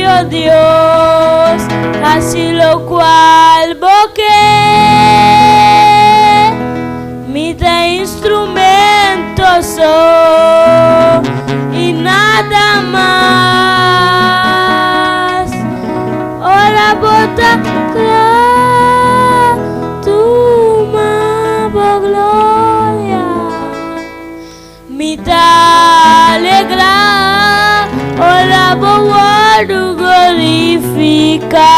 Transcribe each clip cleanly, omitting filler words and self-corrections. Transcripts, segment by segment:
Escenario Dios, hasi locual bo ke. Mi ta instrumento so y nada mas. Ora bo ta cla, tuma bo gloria. Mi ta alegrá ora bo wòrdu glorifiká.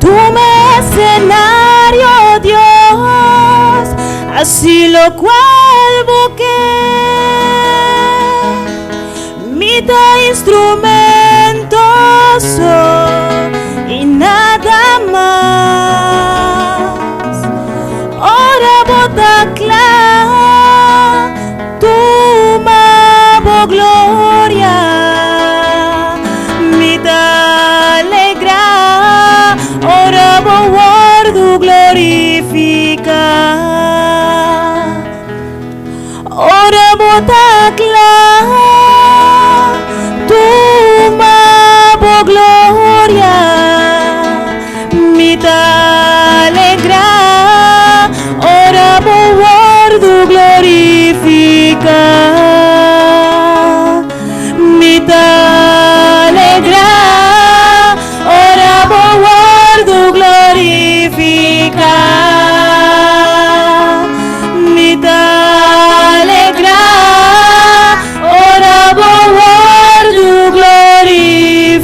Tuma esenario, Dios, hasi lokual bo ke. Mi ta instrumento so i nada mas. Ora bo ta kla, tuma bo gloria. Mi ta alegrá ora bo wòrdu glorifiká. Ora bo ta kla, tuma bo gloria. Mi ta alegrá ora bo wòrdu glorifiká. Mi ta alegrá ora bo wòrdu glorifiká. Mi ta alegrá ora bo wòrdu glorifiká.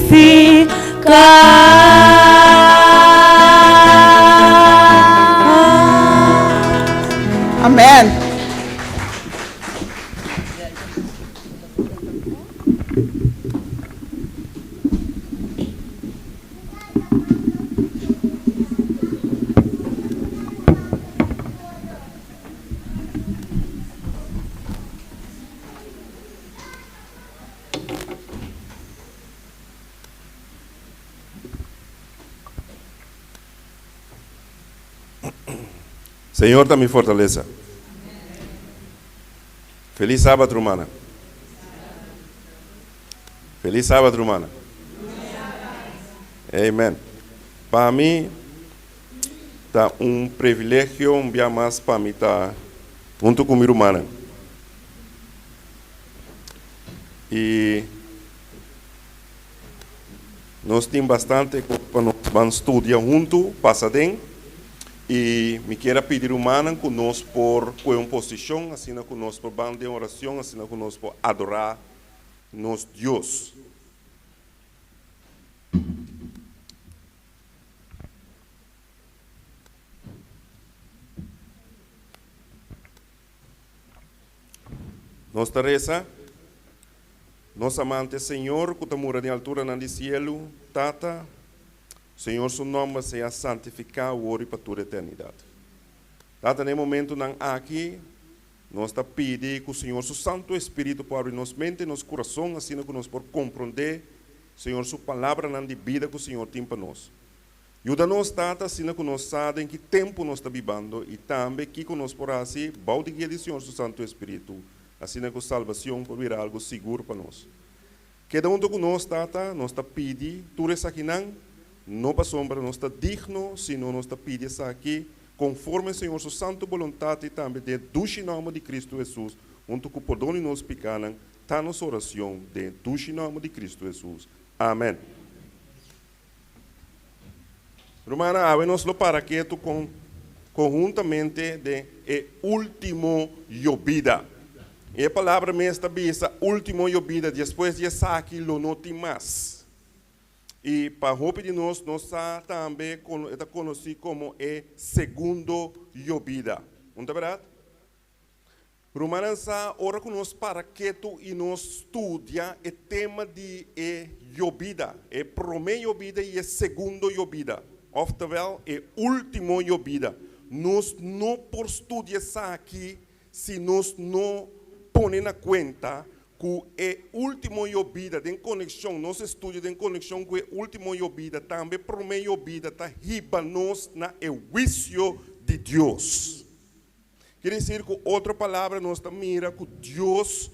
Amen. Señor ta mi fortalesa. Feliz Sabat rumana. Feliz Sabat rumana. Amen. Pa mi ta un privilegio un bia mas pa mi ta hunto ku mi rumannan. I nos tin bastante kos pa nos ban studia huntu, pasa den. I mi kier a pidi rumannan ku nos por kue un posishon asina ku nos por ban den orashon, asina ku nos por adorá nos Dios. Nos ta resa, Nos amante Señor ku ta mura den alturanan di sielu, Tata, Señor su nòmber sea santifiká awor i pa tur eternidat. Tata, na e momentunan aki, nos ta pidi ku Señor su Santu Espíritu por abri nos mente i nos kurason asina ku nos por komprondé Señor su palabranan di bida ku Señor tin pa nos. Yuda nos, Tata, asina ku nos sa den ki tempu nos ta bibando i tambe kiko nos por hasi bou di guia di Señor su Santu Espíritu, asina ku salbacion por bira algu sigur pa nos. Keda huntu ku nos, Tata, nos ta pidi tur esakinan, no pasobra nos ta digno, sino nos ta pidi esaki konforme Señor su santu boluntat i tambe den e dushi nòmber di Kristu Hesus, huntu ku pordon di nos pikanan, ta nos oracion den e dushi nòmber di Kristu Hesus. Amen. Rumannan, awe nos lo para ketu con conhuntamente den e ultimo yobida. I e palabra mes ta bisa ultimo yobida, despues di esaki lo no tin mas. I pa hopi di nos, nos sa tambe e ta conoci como e segundo yobida. Un ta berdad? Rumannan sa ora ku nos para ketu i nos studia e tema di e yobida, e promé yobida i e segundo yobida, òftewel e último yobida, nos no por studia esaki si nos no pone na kuenta ku e último yobida den konekshon, nos estudio den konekshon ku e último yobida, tambe promé yobida ta hiba nos na e huisio di Dios. Quiere decir cu otro palabra nos ta mira cu Dios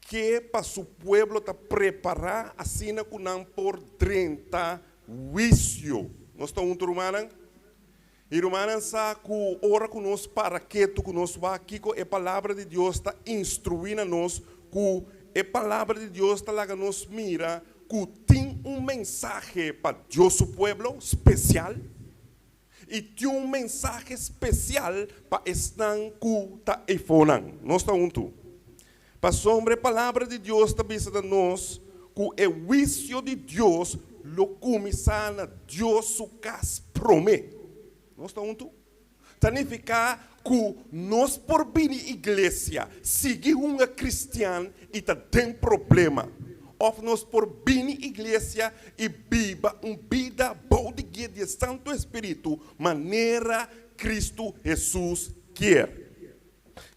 Ke pa su pueblo ta prepará asina ku nan por drenta huisio. Nos ta huntu, rumannan? I rumannan sa ku ora ku nos para ketu ku nos wak kiko e Palabra di Dios ta instruí na nos, ku e Palabra di Dios ta laga nos mira ku tin un mensahe pa Dios su pueblo spesial i tin un mensahe spesial pa esnan ku ta eifonan. Nos ta huntu? Pasobra e Palabra di Dios ta bisa na nos ku e huisio di Dios lo kuminsá na Dios su kas promé. Nos ta huntu? Ta nifiká ku nos por bini iglesia, sigui hunga kristian i ta den problema. Òf nos por bini iglesia i biba un bida bou di guia di e Santu Espíritu manera Kristu Hesus kier.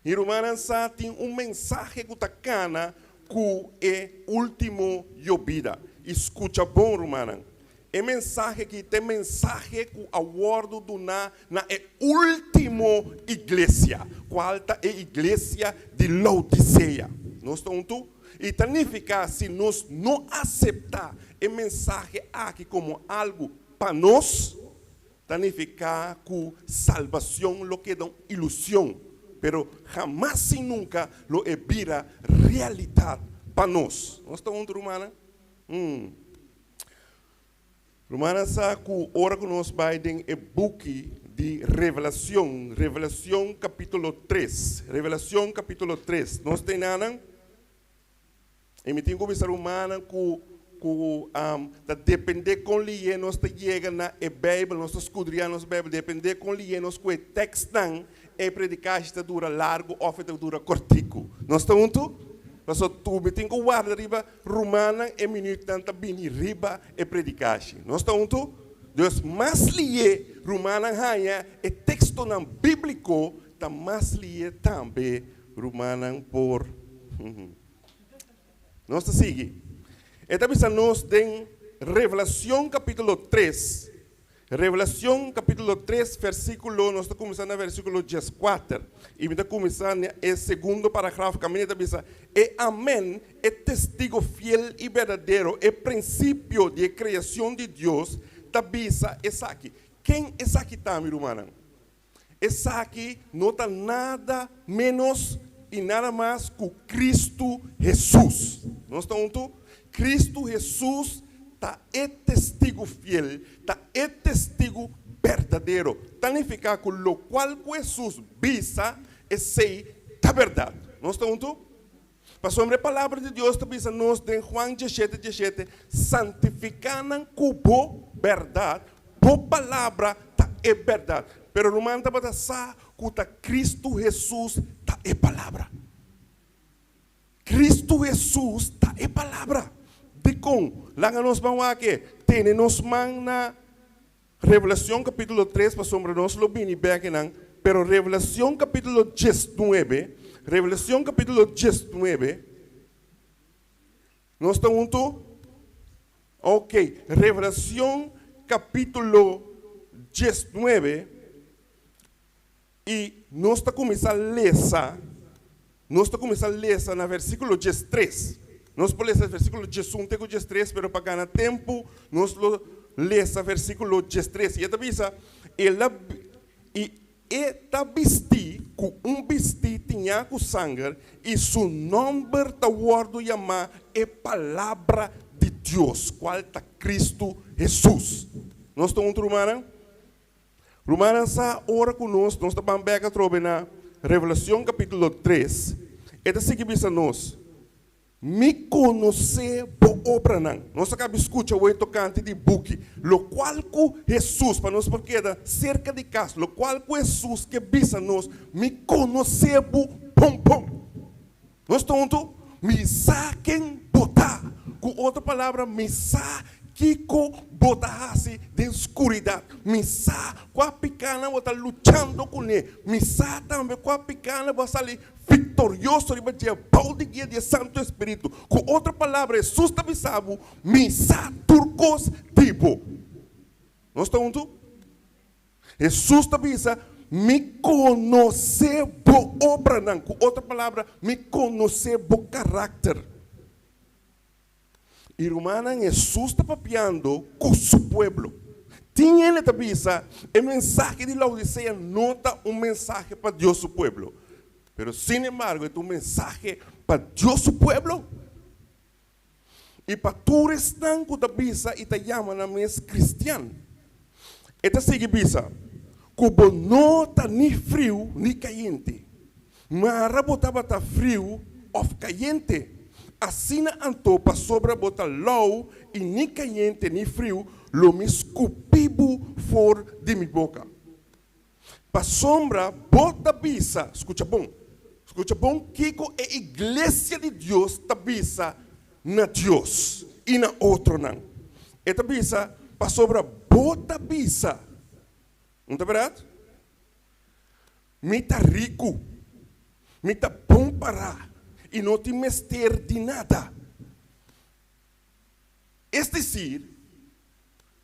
Mi rumannan sa tin un mensahe ku ta kana ku e último yobida. I skucha bon, rumannan. E mensahe aki ta e mensahe ku a wòrdu duná na e último iglesia, kual ta e iglesia di Laodisea. Nos ta huntu? I ta nifiká si nos no aseptá e mensahe aki komo algu pa nos, Ta nifiká ku salbacion lo keda un ilusion, pero hamas i nunka lo e bira realidat pa nos. Nos ta huntu, rumannan? Hmm. Rumannan sa ku ora ku nos bai den e buki di Revelacion, Revelacion kapítulo tres, Revelacion kapítulo tres, nos ta enanan? I mi tin ku bisa rumannan ku ku ta dependé kon lié nos ta yega na e Beibel, nos ta skudriá nos Beibel, dependé kon lié nos ku e tèkstnan, e predikashi ta dura largu òf e ta dura kòrtiku. Nos ta huntu? Pasobra tur mi tin ku warda riba rumannan e minütnan ta bini riba e predikashi. Nos ta huntu? Dus mas lié rumannan haña e tekstonan bíbliko, ta mas lié tambe Rumannan por. Nos ta sigui. E ta bisa nos den Revelacion capítulo tres, Revelacion capítulo tres versículo, nos ta cuminsa na versículo dieskuater, y mi ta cuminsa na e segundo paragraf caminda e ta bisa, E Amen, e testigo fiel y berdadero, e principio di e creacion di Dios, ta bisa esaki. Ken esaki ta, mi rumannan? Esaki no ta nada ménos i nada mas ku Kristu Hesus. Nos ta huntu? Kristu Hesus ta e testigu fiel, ta e testigu berdadero. Ta nifiká ku lokual ku Hesus bisa, esei ta bèrdat. Nos ta huntu? Pasobra e Palabra di Dios ta bisa nos den Juan dieshete dieshete, Santifiká nan ku bo bèrdat, bo palabra ta e bèrdat. Pero ruman tabata sa ku ta Kristu Hesus ta e Palabra. Kristu Hesus ta e Palabra. Dikon? Laga nos ban wak e. Tene nos man na Revelacion capítulo tres, pasobra nos lo bini bek einan, pero Revelacion capítulo diesnuebe, Revelacion capítulo diesnuebe, nos ta huntu? Ok, Revelacion capítulo diesnuebe, i nos ta cuminsa lesa, nos ta cuminsa lesa na versículo diestres. Nos por lesa versículo diesun te cu diestres, pero pa gana tempu nos lo lesa versículo diestres. I e ta bisa, El a, i e ta bistí cu un bistí tiñá cu sanger, i su nomber ta wordu yamá e Palabra di Dios, cual ta Cristo Jesús. Nos ta huntu, rumannan? Rumannan sa ora ku nos nos ta ban bek atrobe na Revelacion capítulo tres, e ta sigui bisa nos, Mi konosé bo obranan. Nos a kabi skucha awor tokante di buki, lokual ku Hesus, pa nos por keda serka di kas, lokual ku Hesus ke bisa nos, Mi konosé bo bon bon. Nos ta huntu? Mi sa ken bo ta. Ku otro palabra, mi sa kiko bo ta hasi den skuridat. Mi sa kua pikanan bo ta luchando kuné. Mi sa tambe kua pikanan bo a sali viktorioso riba dje bou di guia di e Santu Espiritu. Ku otro palabra, Hesus ta bisa bo, Mi sa tur kos di bo. Nos ta huntu? Hesus ta bisa. Mi konosé bo obranan. Ku otro palabra, mi konosé bo karakter. I rumannan, Hesus ta papiando ku su pueblo. Tin hende ta bisa, E mensahe di Laodisea no ta un mensahe pa Dios su pueblo. Pero sin embargo e ta un mensahe pa Dios su pueblo i pa tur esnan ku ta bisa i ta yama nan mes kristian. E ta sigui bisa, Ku bo no ta ni friu ni kayente. Mara bo tabata friu òf kayente. Asina anto pasobra bo ta lou i ni kayente ni friu, lo mi skupi bo for di mi boka. Pasobra bo ta bisa, skucha bon, skucha bon kiko e iglesia di Dios ta bisa na Dios i na otronan. E ta bisa, Pasobra bo ta bisa, no ta bèrdat? Mi ta riku, mi ta bon pará i no tin mester di nada. Es desir,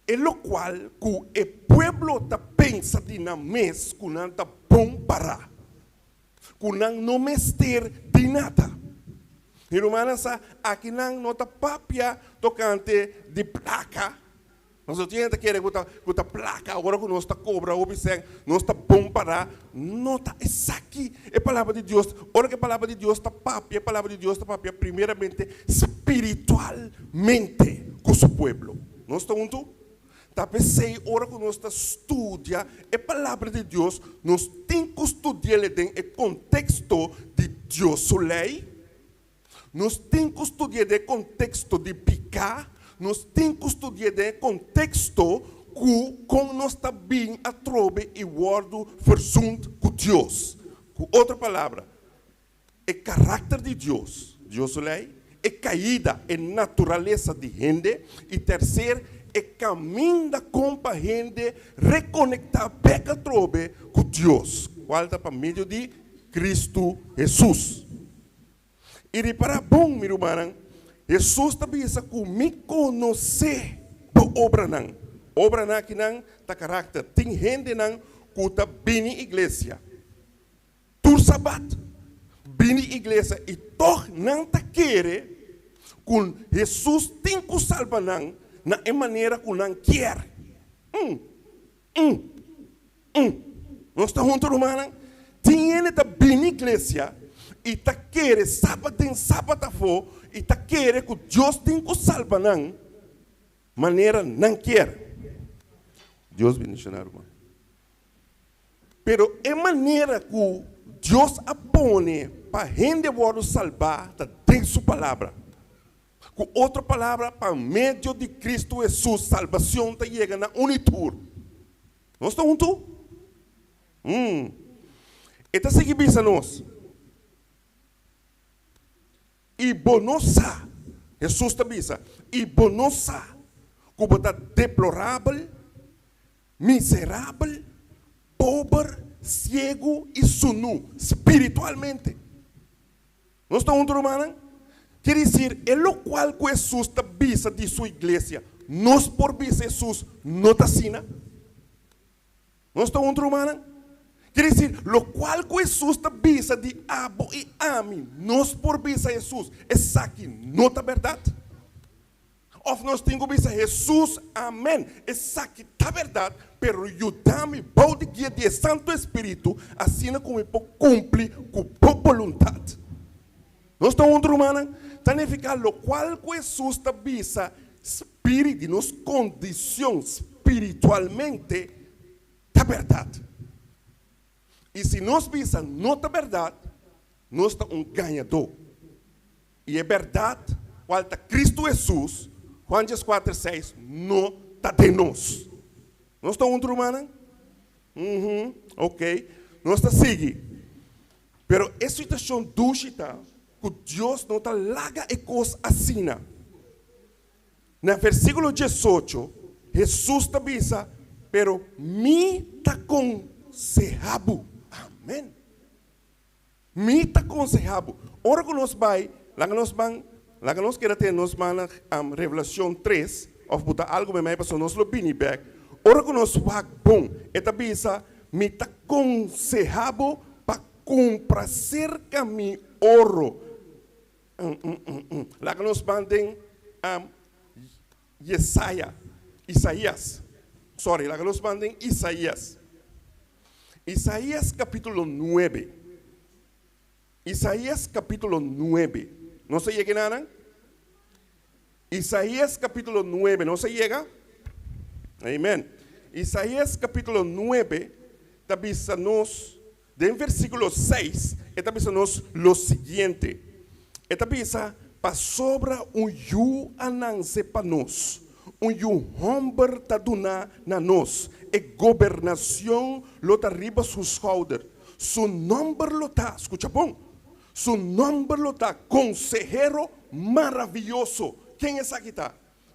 e lokual ku e pueblo ta pensa di nan mes ku nan ta bon pará, ku nan no mester di nada. Mi rumannan sa, aki nan no ta papia tokante di plaka. Nos no tin hende ta kere ku ta ku ta plaka ora ku nos ta kobra hopi sèn, nos ta bon pará. No ta esaki e palabra di Dios. Ora ku e palabra di Dios ta papia, e palabra di Dios ta papia primeramente spiritualmente ku su pueblo. Nos ta huntu? Ta p'esei ora ku nos ta studia e Palabra di Dios, nos tin ku studi'el den e konteksto di Dios su lei, nos tin ku studi'é den e konteksto di piká, nos tin ku studi'é den e konteksto ku kon nos ta bin atrobe i wòrdu verzoend ku Dios. Ku otro palabra, e karakter di Dios, Dios su lei, e kaida, e naturalesa di hende, i terser, e kaminda kon pa hende rekonektá bèk atrobe ku Dios, kual ta pa medio di Kristu Hesus. I ripará bon, mi rumannan, Hesus ta bisa ku mi konosé bo obranan. Obranan akinan ta karakter. Tin hendenan ku ta bini iglesia. Tur sabat bini iglesia i tog nan ta kere ku Hesus tin ku salba nan na e manera ku nan kier. Mm, mm, mm. Nos ta huntu, rumannan? Tin hende ta bini iglesia i ta kere sabat den sabat afó i ta kere ku Dios tin ku salba nan manera nan kier. Dios bendiciona, ruman. Pero e manera ku Dios a pone pa hende wòrdu salbá ta den su Palabra. Ku otro palabra, pa medio di Kristu Hesus salbacion ta yega na un i tur. Nos ta huntu? Umm. E ta sigui bisa nos. I bo no sa, Hesus ta bisa, i bo no sa ku bo ta deplorabel, miserabel, pober, siegu i sunú spiritualmente. Nos ta huntu, rumannan? Kier disir, e lokual ku Hesus ta bisa di su iglesia, nos por bisa Hesus no ta asina? Nos ta huntu, rumannan? Kier disir, lokual ku Hesus ta bisa di abo i ami, nos por bisa Hesus, esaki no ta bèrdat? Òf nos tin ku bisa Hesus, Amèn, esaki ta bèrdat, pero yuda mi bou di guia di e Santu Espíritu asina ku mi por kumpli ku bo boluntat. Nos ta huntu, rumannan? Ta nifiká lokual ku Hesus ta bisa spiri di nos kondishon spiritualmente ta bèrdat. I si nos bisa no ta bèrdat, nos ta un gañadó. I e bèrdat, kual ta Kristu Hesus, Juan dieskuater seis, no ta den nos. Nos ta huntu, rumannan? Uhum, ok. Nos ta sigui. Pero e situashon dushi ta ku Dios no ta laga e kos asina. Na versíkulo diesocho, Hesus ta bisa, Pero mi ta konsehá bo. Amèn. Mi ta konsehá bo, ora ku nos bai, laga nos ban, laga nos keda tene nos man na Revelacion tres, òf bo ta algu bei mei pasobra nos lo bini bèk. Ora ku nos wak bon, e ta bisa, Mi ta konsehá bo pa kumpra serka mi oro. Laga nos ban den Yesaya, Isaías, sorry, laga nos ban den Isaías. Isaías kapítulo nuebe. Isaías kapítulo nuebe. Nos a yega enanan? Isaías kapítulo nuebe, nos a yega? Amen. Isaías kapítulo nuebe ta bisa nos, den versíkulo seis, e ta bisa nos lo siguiente. E ta bisa, Pasobra un yu a nanse pa nos, un yu hòmber ta duná na nos, e gobernashon lo ta riba su skouder. Su nòmber lo ta, skucha bon, su nòmber lo ta Konsehero Maravioso. Ken esaki ta?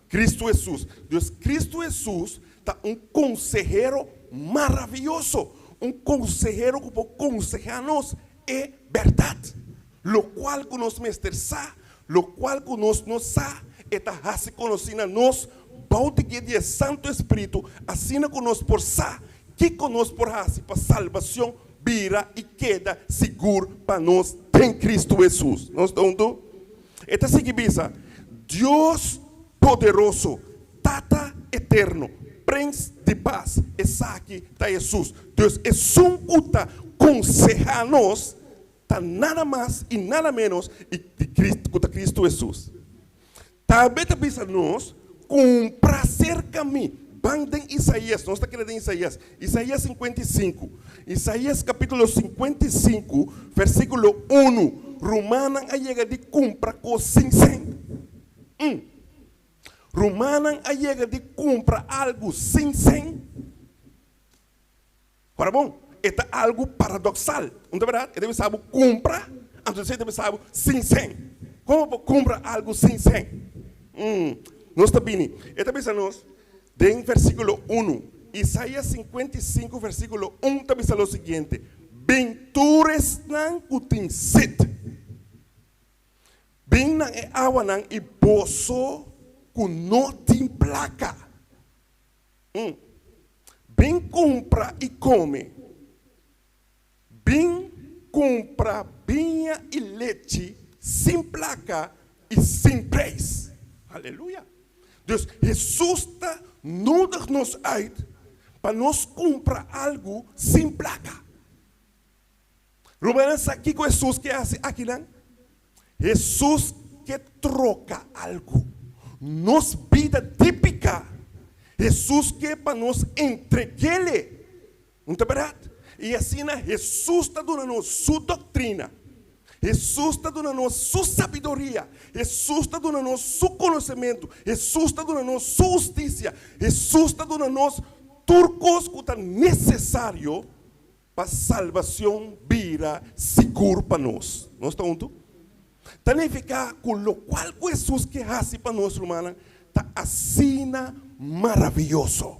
Kristu Hesus. Dus Kristu Hesus ta un konsehero maravioso, un konsehero ku por konsehá nos e bèrdat. Lokual ku nos mester sa, lokual ku nos no sa, e ta hasi konosí na nos bou di guia di e Santu Espíritu, asina ku nos por sa kiko nos por hasi pa salbacion bira i keda sigur pa nos den Kristu Hesus. Nos ta huntu? E ta sigui bisa, Dios poderoso, Tata eterno, Prens di pas, esaki ta Hesus. Dus esun ku ta konsehá nos ta nada mas i nada ménos i di ku ta Kristu Hesus. Tambe ta bisa nos, Kumpra serka mi. Ban den Isaías, nos ta kere den Isaías, Isaías 55, Isaías kapítulo 55, versíkulo unu, Rumannan a yega di kumpra kos sin sèn? Mm. Rumannan a yega di kumpra algu sin sèn? Ora bon, e ta algu paradoksal, no ta bèrdat? E ta bisa bo kumpra, anto esei ta bisa bo sin sèn. Komo bo por kumpra algu sin sèn? Nos ta bini. E ta bisa nos den versíkulo unu, Isaías 55 versíkulo un ta bisa lo siguiente, Bin tur esnan ku tin set. Bin na e awanan i boso ku no tin plaka. Bin kumpra i kome. Bin kumpra biña i lechi sin plaka i sin preis. Aleluya! Dus Hesus ta nodig nos uit pa nos kumpra algu sin plaka. Rumannan sa kiko Hesus ke hasi akinan? Hesus ke troka algu. Nos bida di piká, Hesus ke pa nos entreg'El. No ta bèrdat? I asina Hesus ta duna nos Su doktrina. Hesus ta duna nos Su sabiduria. Hesus ta duna nos Su konosementu. Hesus ta duna nos Su hustisia. Hesus ta duna nos tur kos ku ta nesesario Pa salbacion bira sigur pa nos. Nos ta huntu? Ta nifica cu locual cu Jesus ke haci pa nos, rumannan, ta asina maraviyoso.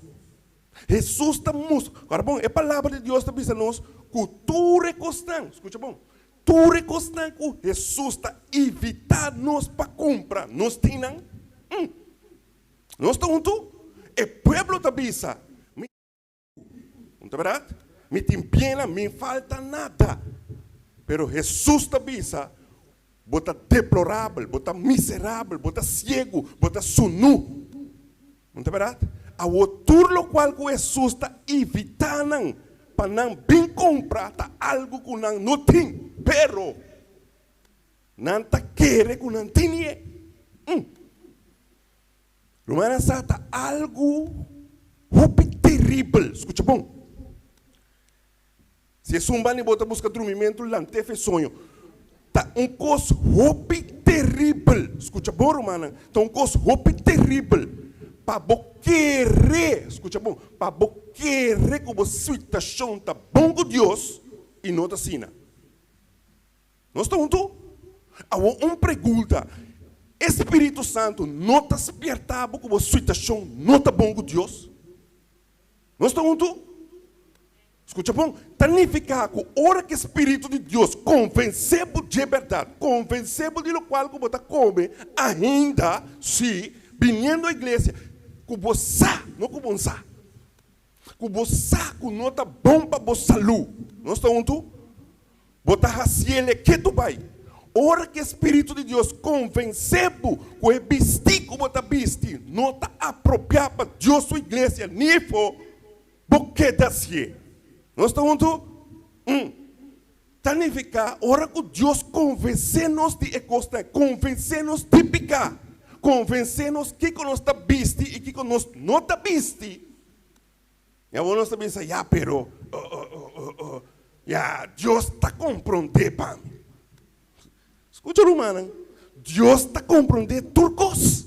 Jesus ta mus. Ora bon, e Palabra di Dios ta bisa nos cu tur e cosnan, scucha bon, tur e cosnan cu Jesus ta invita nos pa cumpra, nos tin nan? Mm. Nos ta huntu? E pueblo ta bisa, Mi. No ta bèrdat? Mi tin biennan, mi falta nada. Pero Hesus ta bisa, Bo ta deplorabel, bo ta miserabel, bo ta siegu, bo ta sunú. No ta bèrdat? Awor tur lokual ku Hesus ta invitá nan pa nan bin kumpra ta algu ku nan no tin, pero nan ta kere ku nan tin e. Rumannan sa ta algu hopi teribel. Skucha bon. Si esun banda di bo ta buska drumimentu, lant'é fe soño. Ta un kos hopi teribel. Skucha bon, rumannan. Ta un kos hopi teribel pa bo kere, skucha bon, pa bo kere ku bo situashon ta bon ku Dios i no ta asina. Nos ta huntu? Awor un pregunta, E Spiritu Santu no ta spierta bo ku bo situashon no ta bon ku Dios? Nos ta huntu? Skucha bon, ta nifiká ku ora ku e Spiritu di Dios konvensé bo dje bèrdat, konvensé bo di lokual ku bo ta kome ainda, sí, biniendo iglesia, ku bo sa, no ku bo no sa. Ku bo sa ku no ta bon pa bo salú. Nos ta huntu? Bo ta hasiel e ketu bai. Ora ku e Spiritu di Dios konvensé bo ku e bistí ku bo ta bisti no ta apropiá pa Dios su iglesia ni efo, bo keda hasié. Nos ta huntu? Un. Ta nifiká ora ku Dios konvensé nos di e kosnan, konvensé nos di piká, konvensé nos kiko nos ta bisti i kiko nos no ta bisti. I awor nos ta bisa, Ya, pero, ya, Dios ta komprondé pa mi. Skucha, rumannan, Dios ta komprondé tur kos.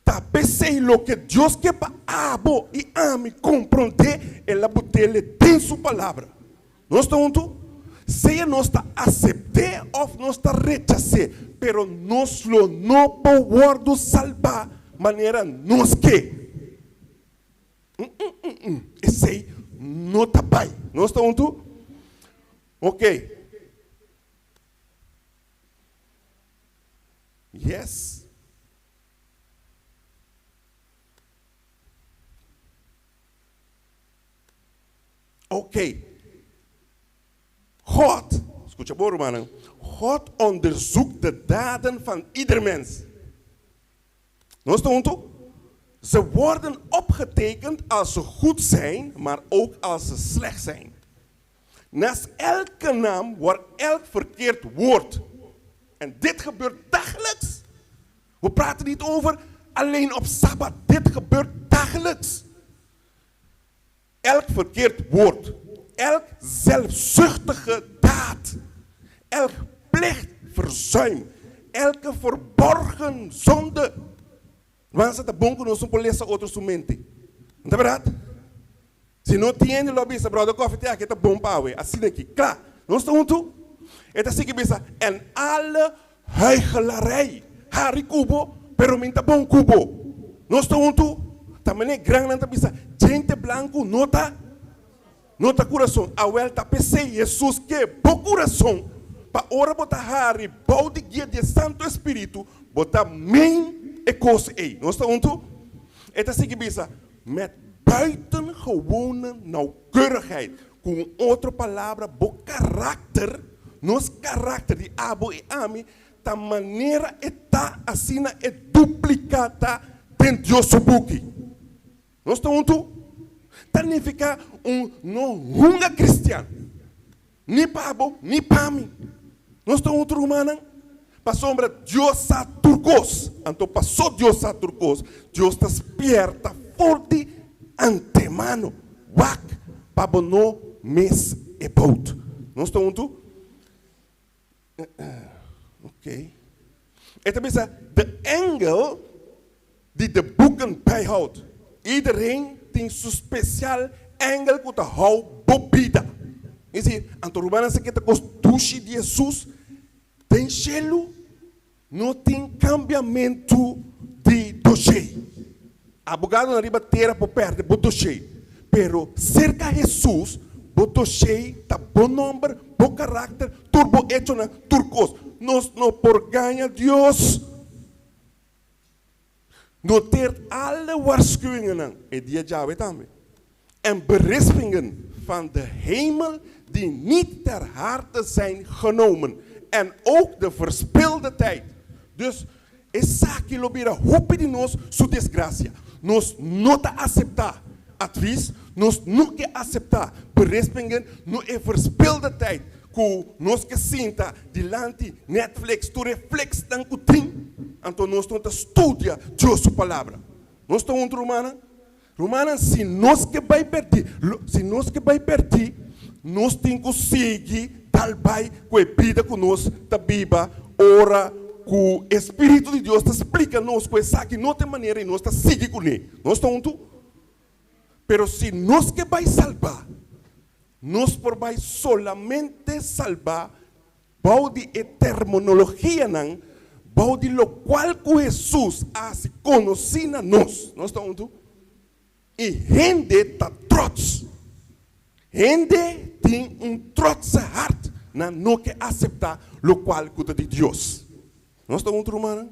Ta p'esei loke Dios ke pa abo i ami komprondé, el a but'el den su Palabra. Nos ta huntu? Sea nos ta asept'é òf nos ta rechas'é, pero nos lo no por wòrdu salbá manera nos ke. Esei no ta bai. Nos ta huntu? Ok. Yes. Ok. God, skucha bon rumannan, God onderzoekt de daden van ieder mens. Nos ta huntu? Ze worden opgetekend als ze goed zijn, maar ook als ze slecht zijn. Naast elke naam wordt elk verkeerd woord. En dit gebeurt dagelijks. We praten niet over alleen op Sabbat. Dit gebeurt dagelijks. Elk verkeerd woord, elk zelfzuchtige daad, elk plichtverzuim, elke verborgen zonde. Wansa ta bon ku nos no por lesa otro su mente. No ta bèrdat? Si no tin hende lo a bisa, Bròder Kòfi te aki ta bon pa awe. Asina aki. Kla. Nos ta huntu? E ta sigui bisa, En alle huichelarij. Hari ku bo, pero mi ta bon ku bo. Nos ta huntu? Ta manera e grannan ta bisa, Djente blanku no ta no ta kurason. Awèl ta p'esei Hesus ke bo kurason, pa ora bo ta hari bou di guia di e Santu Espíritu, bo ta men e kos ei. Nos ta huntu? E ta sigui bisa, Met buitengewone nauwkeurigheid. Ku un otro palabra, bo karakter, nos karakter di abo i ami, ta manera e ta asina e dupliká ta den Dios su buki. Nos ta huntu? Ta nifiká un no hunga kristian. Ni pa bo, ni pa mi. Nos ta huntu, rumannan? Pasobra Dios sa tur kos. Anto paso Dios sa tur kos, Dios ta spierta for di antemano. Wak pa bo no mis e bout. Nos ta huntu? Ok. E ta bisa, De engel die de boeken bijhoudt. Iedereen tin su special engel ku ta hou bo bida. Es decir, anto rumannan sa ke ta kos dushi di Hesus den shelu no tin kambiamentu di doshé. Abogadonan riba tera por pèrdè bo doshé, pero serka Hesus bo doshé ta bo nòmber, bo karakter, tur bo echonan, tur kos. Nos no por gaña Dios. Noteert alle waarschuwingennan, e dia djawe tambe, en berispingen van de hemel die niet ter harte zijn genomen, en ook de verspilde tijd. Dus, esaki lo bira hopi di nos su desgracia. Nos no ta acepta advies, nos no ke acepta berispingen, no e verspilde tijd ku nos ke sinta dilanti Netflix, tur e flixnan ku tin, anto nos no ta studia Dios su Palabra. Nos ta huntu, rumannan? Rumannan, si nos ke bai pèrdí, si nos ke bai pèrdí, nos tin ku sigui dal bai ku e bida ku nos ta biba ora ku e Spiritu di Dios ta splika nos ku esaki no ta e manera i nos ta sigui kuné. Nos ta huntu? Pero si nos ke bai salbá, nos por bai solamente salbá bou di e termonologianan bou di lokual ku Hesus a hasi konosí na nos. Nos ta huntu? I hende ta trots. Hende tin un trotse hart, nan no ke aseptá lokual ku ta di Dios. Nos ta huntu, rumannan?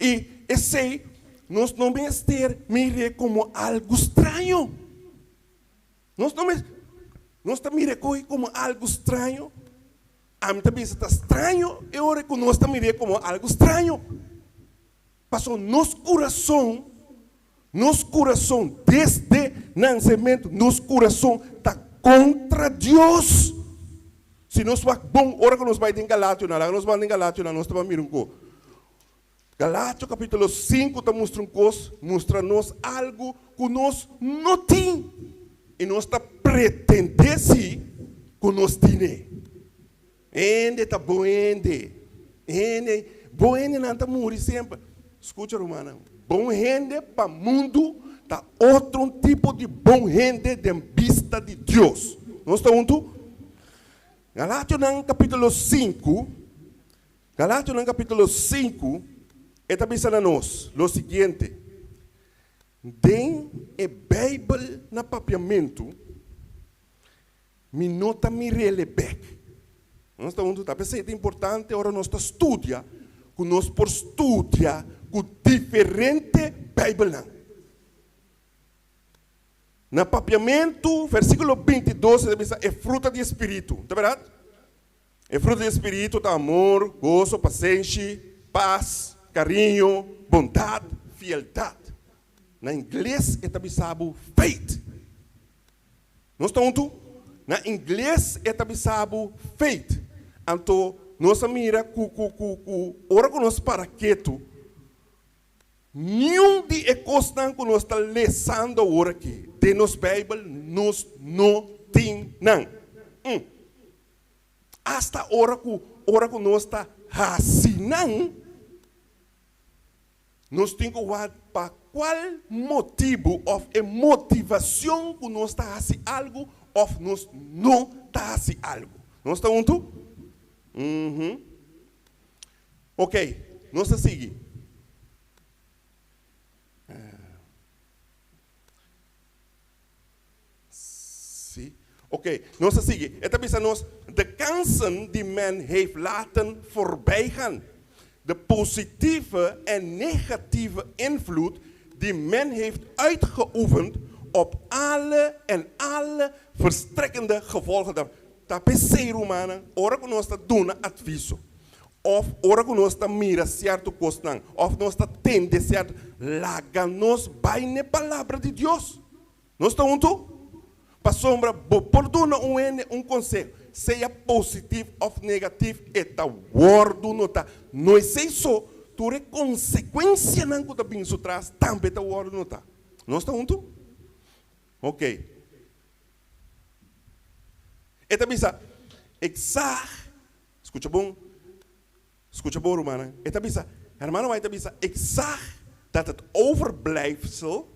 I esei nos no mester mir'é komo algu straño. Nos no mes, nos ta mira e koe komo algu straño. Ami ta bisa ta straño e ora ku nos ta mir'é komo algu straño. Pasobra nos kurason, nos kurason desde nansementu, nos kurason ta kontra Dios. Si nos wak bon, ora ku nos bai den Galationan, laga nos ban den Galationan, nos ta ban mira un ko. Galatio kapítulo sinku ta mustra un kos, mustra nos algu ku nos no tin i nos ta pretendé si ku nos tine. Hende ta bon hende, hende, bon hendenan ta muri semper. Skucha rumannan, bon hende pa mundu ta otro un tipo di bon hende den bista di Dios. Nos ta huntu? Galationan kapítulo sinku. Galationan capítulo sinku, e ta bisa na nos lo siguiente, Den e Bijbel na papiamentu, mi no ta mir'el e bek. Nos ta huntu? Ta p'esei ta importante ora nos ta studia, ku nos por studia ku diferente Bijbelnan. Na papiamentu, versíkulo bintidos e ta bisa e fruta di e spiritu. Ta bèrdat? E fruta di e spiritu ta amor, goso, pasenshi, pas, kariño, bondat, fieldat. Na ingles e ta bisa bo faith. Nos ta huntu? Na ingles e ta bisa bo faith. Anto nos a mira ku ku ku ku ora ku nos para ketu, niun di e kosnan ku nos ta lesando awor aki den nos Beibel nos no tin nan. Asta ora ku ora ku nos ta hasi nan, nos tin ku wak pa kual motibu òf e motivashon ku nos ta hasi algu òf nos no ta hasi algu. Nos ta huntu? Uhum. Oke, nos ta sigui. Sí. Oké, nos ta sigui. E ta bisa nos, De kansen die men heeft laten voorbijgaan. De positieve en negatieve invloed die men heeft uitgeoefend op alle en alle verstrekkende gevolgen daar. Ta p'esei, rumannan, ora ku nos ta duna adviso, òf ora ku nos ta mira sierto kosnan, òf nos ta tende sierto, laga nos bai n'e Palabra di Dios. Nos ta huntu? Pasobra bo por duna un hende un konseho, sea positif òf negatif, e ta wòrdu notá. No esei so, tur e konsekuensianan ku ta bini su tras tambe ta wòrdu notá. Nos ta huntu? Oke. E ta bisa, Ik zag, skucha bon, skucha bon rumannan, e ta bisa, Hermano White ta bisa, Ik zag dat het overblijfsel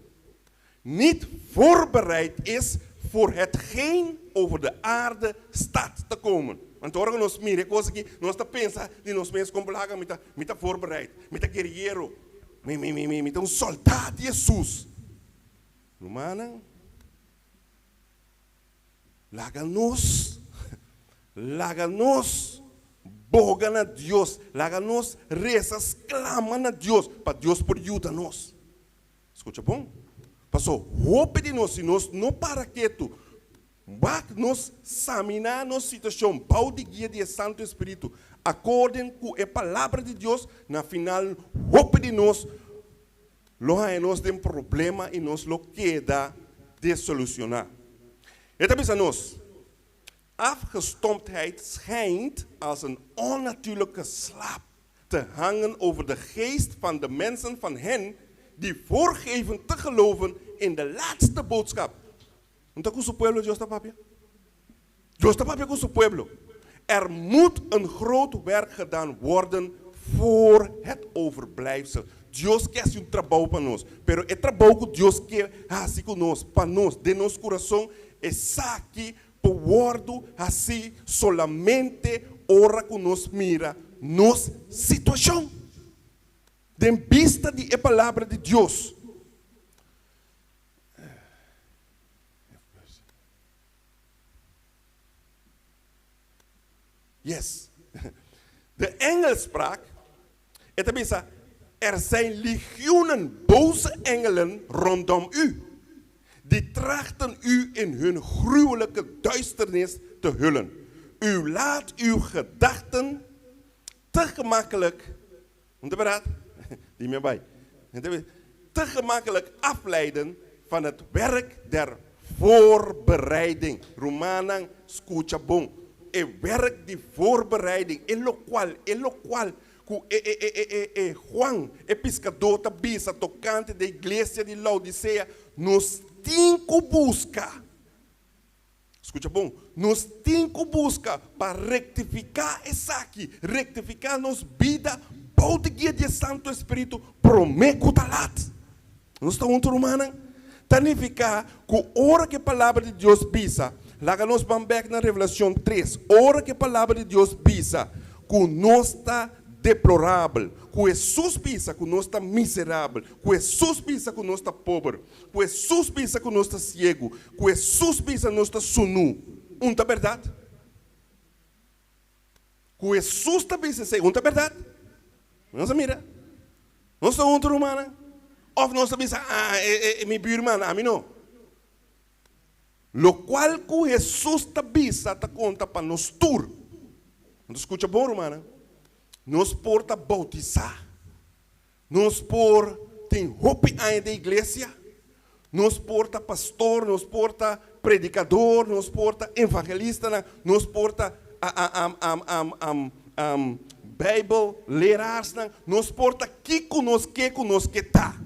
niet voorbereid is voor hetgeen over de aarde staat te komen. Want ora ku nos mira e kos aki, nos ta pensa di nos mes kon bulaga, mi ta, mi ta voorbereid, mi ta guerriero, mi, mi, mi, mi, mi ta un soldá di Hesus. Rumannan, laga nos, laga nos boga na Dios, laga nos resa, sklama na Dios, pa Dios por yuda nos. Skucha bon. Paso hopi di nos, si nos no para ketu, wak nos saminá nos situashon bou di guia di e Santu Espiritu, akorden ku e Palabra di Dios, na final hopi di nos lo haña nos den problema i nos lo keda desolusioná. E ta bisa nos, Afgestomptheid schijnt als een onnatuurlijke slaap te hangen over de geest van de mensen van hen die voorgeven te geloven in de laatste boodschap. No ta ku su pueblo Dios ta papia? Dios ta papia ku su pueblo. Er moet een groot werk gedaan worden voor het overblijfsel. Dios ke hasi un trabou pa nos, pero e trabou ku Dios ke hasi ku nos, pa nos, den nos kurason, esaki por wòrdu hasí solamente ora ku nos mira nos situashon den bista di e Palabra di Dios. Yes. De engel sprak, e ta bisa, Er zijn legioenen boze engelen rondom u. Die trachten u in hun gruwelijke duisternis te hullen. U laat uw gedachten te gemakkelijk, die meer bij, te gemakkelijk afleiden van het werk der voorbereiding. Rumannan, skucha bon. E werk di voorbereiding, e lokual, e lokual ku e e e e e e Juan, e piskadó ta bisa tokante di e iglesia di Laodisea, nos tin ku buska. Skucha bon, nos tin ku buska pa rektifiká esaki, rektifiká nos bida bou di guia di e Santu Espíritu promé ku ta lat. Nos ta huntu, rumannan? Ta nifiká ku ora ku e Palabra di Dios bisa, laga nos ban bèk na Revelashon tres, ora ku e Palabra di Dios bisa ku nos ta deplorabel, ku Hesus bisa ku nos ta miserabel, ku Hesus bisa ku nos ta pober, Ku Hesus bisa ku nos ta siegu, ku Hesus bisa nos ta sunú, un ta bèrdat? Ku Hesus ta bisa esei, un ta bèrdat? Nos a mira. Nos ta huntu, rumannan? Òf nos ta bisa, Ah, e mi bürman, ami no. Lokual ku Hesus ta bisa ta konta pa nos tur. Nos ta skucha bon, rumannan? Nos por ta boutisá. Nos por tin hopi aña den iglesia, nos por ta pastor, nos por ta predicador, nos por ta evangelistanan, nos por ta Bijbel leraarsnan, nos por ta kico nos ke cu nos ke ta.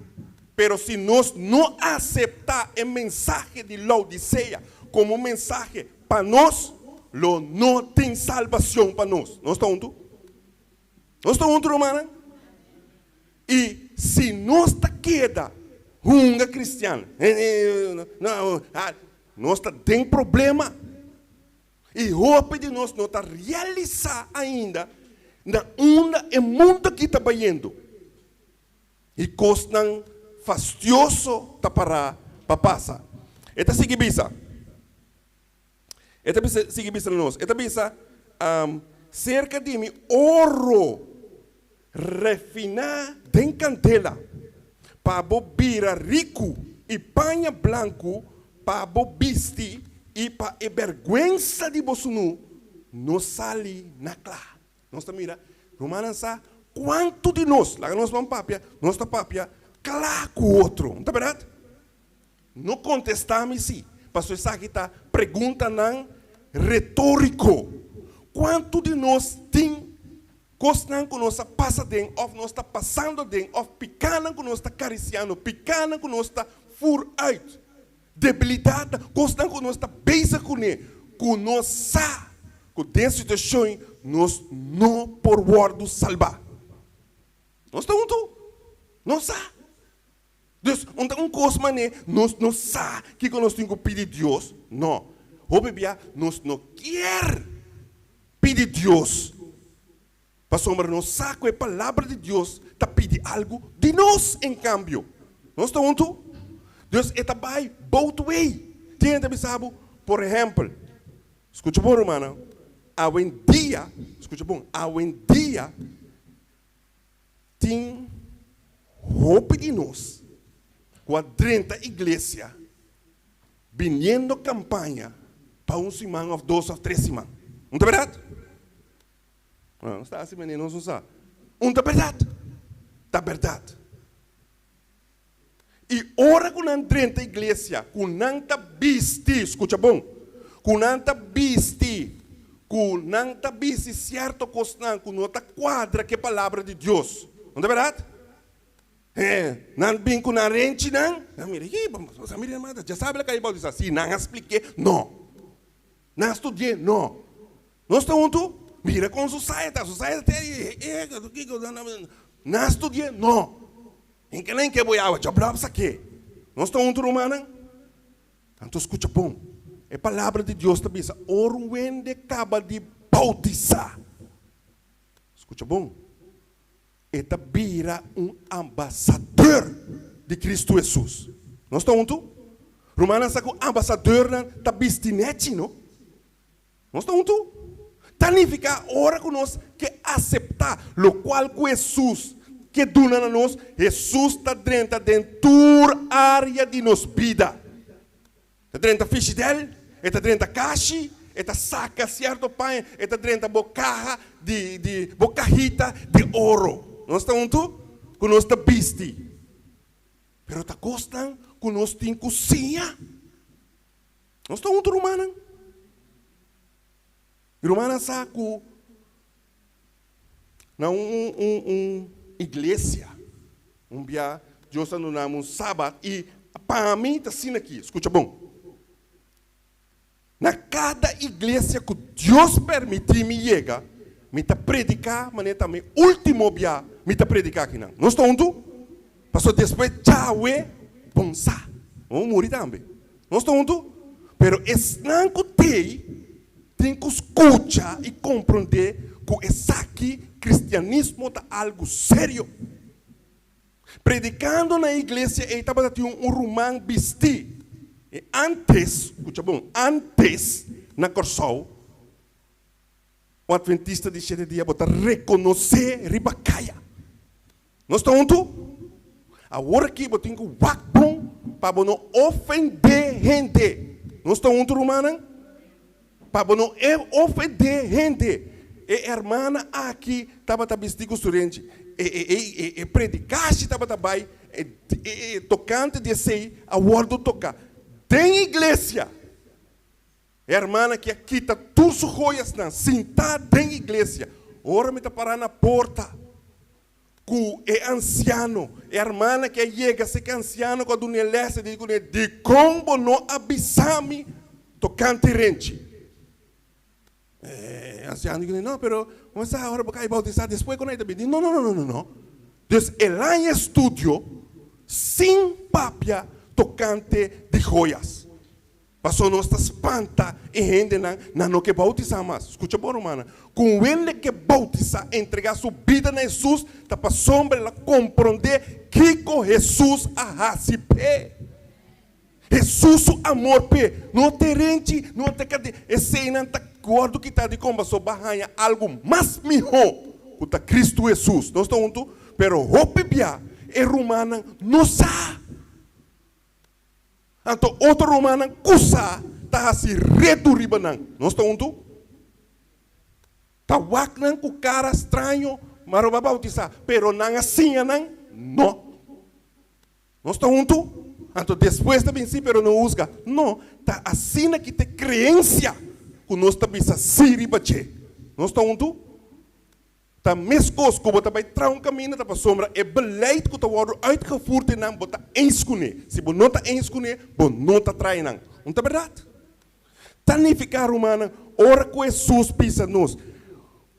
Pero si nos no acepta e mensahe di Laodicea como un mensahe pa nos, lo no tin salbacion pa nos. Nos ta hunto? Nos ta huntu, rumannan? I si nos ta keda hunga kristian, nos ta den problema. I hopi di nos no ta realisá ainda na unda e mundu aki ta bayendo. I kosnan fastioso ta pará pa pasa. E ta sigui bisa. E ta bisa, sigui bisa na nos, e ta bisa, Serka di mi oro refiná den kandela, pa bo bira riku, i paña blanku pa bo bisti, i pa e bèrgwensa di bo sunú no sali na kla. Nos ta mira, rumannan sa kuantu di nos, laga nos ban papia, nos ta papia kla ku otro, no ta bèrdat? No kontestá mi sí, pasobra esaki ta preguntanan retóriko. Kuantu di nos tin kosnan ku nos a pasa den òf nos ta pasando den òf pikánan ku nos ta karisiando, pikánan ku nos ta fur uit, debilidatnan, kosnan ku nos ta bezig kuné, ku nos sa ku den situashon nos no por wòrdu salbá? Nos ta huntu? Nos sa. Dus, un ta un kos manera nos no sa kiko nos tin ku pidi Dios? No. Hopi bia nos no kier pidi Dios pasobra nos sa ku e Palabra di Dios ta pidi algu di nos en kambio. Nos ta huntu? Dus e ta bai both way. Tin hende ta bisa bo, por ehèmpel, skucha bon rumannan, awendia, skucha bon, awendia Tin hopi di nos ku a drenta iglesia biniendo kampaña pa un siman òf dos òf tres siman. Un ta bèrdat? Nos ta hasi manera nos no sa. Un ta bèrdat? Ta bèrdat. I ora ku nan drenta iglesia, ku nan ta bisti, skucha bon, ku nan ta bisti, ku nan ta bisti sierto kosnan ku no ta kuadra ku e palabra di Dios. No ta bèrdat? He, nan bin ku nan renchinan, nan mira, hi, bo sa mira hermano, dja sabi la kai bautisá. Si nan a splik'é, no. Nan a studi'é, no. Nos ta huntu? Mira kon su saya ta, su saya ta te, e, kiko, nan a studi'é, no. Hinka nan ke bo yawa djablòp sa ke. Nos ta huntu rumannan? Anto skucha bon. E palabra di Dios ta bisa ora un wende kaba di boutisá, skucha bon, e ta bira un ambasador di Kristu Hesus. Nos ta huntu? Rumannan sa ku ambasadornan ta bisti nèchi, no? Nos ta huntu? Ta nifiká ora ku nos ke aseptá lokual ku Hesus ke duna na nos, Hesus ta drenta den tur área di nos bida. Ta drenta fishidel, e ta drenta kashi, e ta saka sierto paña, e ta drenta bo kaha di di bo kahita di oro. Nos ta huntu? Ku nos ta bisti. Pero ta kosnan ku nos tin ku siña. Nos ta huntu, rumannan? I rumannan sa ku na un un un iglesia un bia Dios a duna mi un sabat i pa mi ta asina aki, skucha bon, na kada iglesia ku Dios permití mi yega, mi ta prediká manera ta mi último bia mi ta prediká akinan. Nos ta huntu? Pasobra despues djawe bon sa, bo muri tambe. Nos ta huntu? Pero esnan ku t'ei tin ku skucha i komprondé ku esaki, kristianismo, ta algu serio. Predikando na e iglesia ei tabata tin un ruman bistí. I ántes, skucha bon, ántes na Kòrsou, un atventista di shete dia bo ta rekonosé riba kaya. Nos ta huntu? Awor aki bo tin ku wak bon pa bo no ofendé hende. Nos ta huntu, rumannan? Pa bo no ofendé hende. E hermana aki tabata bistí ku su renchi. E, e, e, e, e predikashi tabata bai e, e, e tokante di esei a wòrdu toká den iglesia. E hermana ki a kita tur su joyasnan sintá den iglesia. Ora mi ta pará na porta ku e ansiano, e hermana ki a yega serka e ansiano ku a dun'é lès, e di kuné, Dikon bo no a bisa mi tokante renchi? E ansiano di kuné, No, pero bo sa ora bo kai boutisá despues ku nan e ta bini. No, no, no, no, no, no. Dus el haña estudio sin papia tokante di joyas. Pasobra nos ta spanta e hendenan, nan no ke boutisá mas. Skucha bon, rumannan. Ku un hende ke boutisá, entregá su bida na Hesus, ta pasobra el a komprondé kiko Hesus a hasi p'e. Hesus su amor p'e no ta renchi, no ta kade. Eseinan ta wòrdu kitá di kon pasobra bo a haña algu mas mihó ku ta Kristu Hesus. Nos ta huntu? Pero hopi bia e rumannan no sa. Anto otro rumannan ku sa ta hasi redu riba nan. Nos ta huntu? Ta wak nan ku kara straño, ma roba bautisá, pero nan a siña nan? No. Nos ta huntu? Anto despues ta bin sí, pero no husga. No, ta asina ki ta e kreensia ku nos ta bisa sí riba dje. Nos ta huntu? Ta meskos ku bo ta bai traha un kaminda ta pasobra e beleid ku ta wòrdu uitgevoerd den nan bo ta eens kuné. Si bo no ta eens kuné, bo no ta traha nan. Un ta bèrdat? Ta nifiká, rumannan, ora ku Hesus bisa nos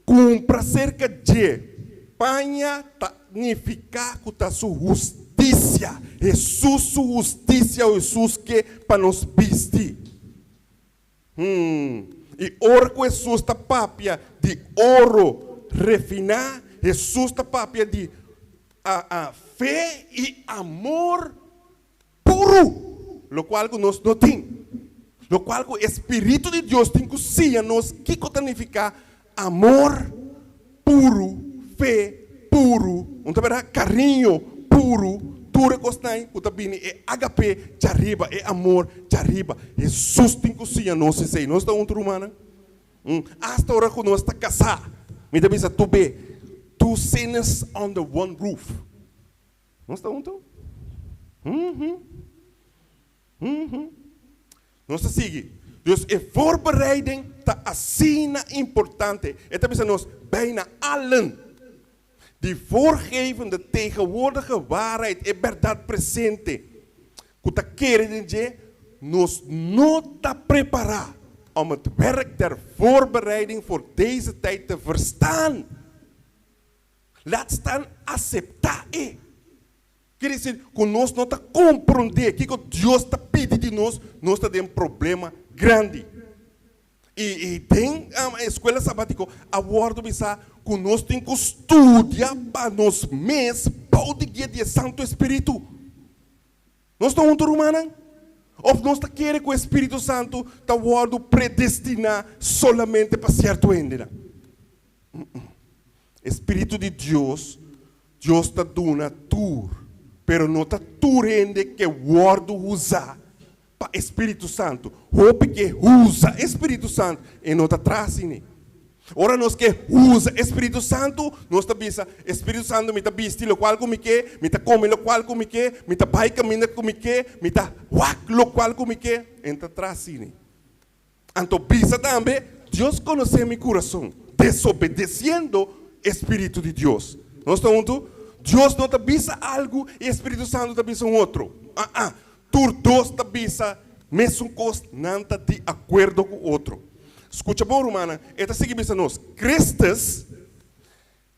kumpra serka dje paña ta nifiká ku ta su hustisia, Hesus su hustisia Hesus ke pa nos bisti. Hmm. I ora ku Hesus ta papia di oro refiná, Hesus ta papia di a fe i amor puru, lokual ku nos no tin. Lokual ku e spiritu di Dios tin ku siña nos kiko ta nifiká amor puru, fe puru, un ta bira kariño puru, tur e kosnan ku ta bini e agape djariba, e amor djariba. Hesus tin ku siña nos esei. Nos ta huntu, rumannan? Asta ora ku nos ta kasá, mi ta bisa tur be, two sinners under one roof. Nos ta huntu? Nos ta sigui. Dus e voorbereiding ta asina importante. E ta bisa nos, bijna allen die voorgeven de tegenwoordige waarheid, e berdad presente, ku ta kere den dje, nos no ta prepará om het werk der voorbereiding voor deze tijd te verstaan. Laat staan aseptá e. Kier disi ku nos no ta komprondé kiko Dios ta pidi di nos, nos ta den problema grandi. I den e skuela sabatiko a wòrdu bisá ku nos tin ku studia pa nos mes bou di guia di e Santu Espiritu. Nos ta huntu, rumannan? Òf nos ta kere ku e Spiritu Santu ta wòrdu predestiná solamente pa sierto hendenan? E Spiritu di Dios, Dios ta duna tur, pero no ta tur hende ke wòrdu usá. pa Spiritu Santu. Hopi ke usa Spiritu Santu e no ta traha asina. Ora nos ke usa Spiritu Santu, nos ta bisa, Spiritu Santu mi ta bisti lokual ku mi ke, mi ta kome lokual ku mi ke, mi ta bai kaminda ku mi ke, mi ta wak lokual ku mi ke. E no ta traha asina. Anto bisa tambe, Dios konosé mi kurason, desobedesiendo e Spiritu di Dios. Nos ta huntu? Dios no ta bisa algu i e Spiritu Santu ta bisa un otro. Aa, tur dos ta bisa mesun kos, nan ta di akuerdo ku otro. Skucha bon, rumannan, e ta sigui bisa nos, Christus,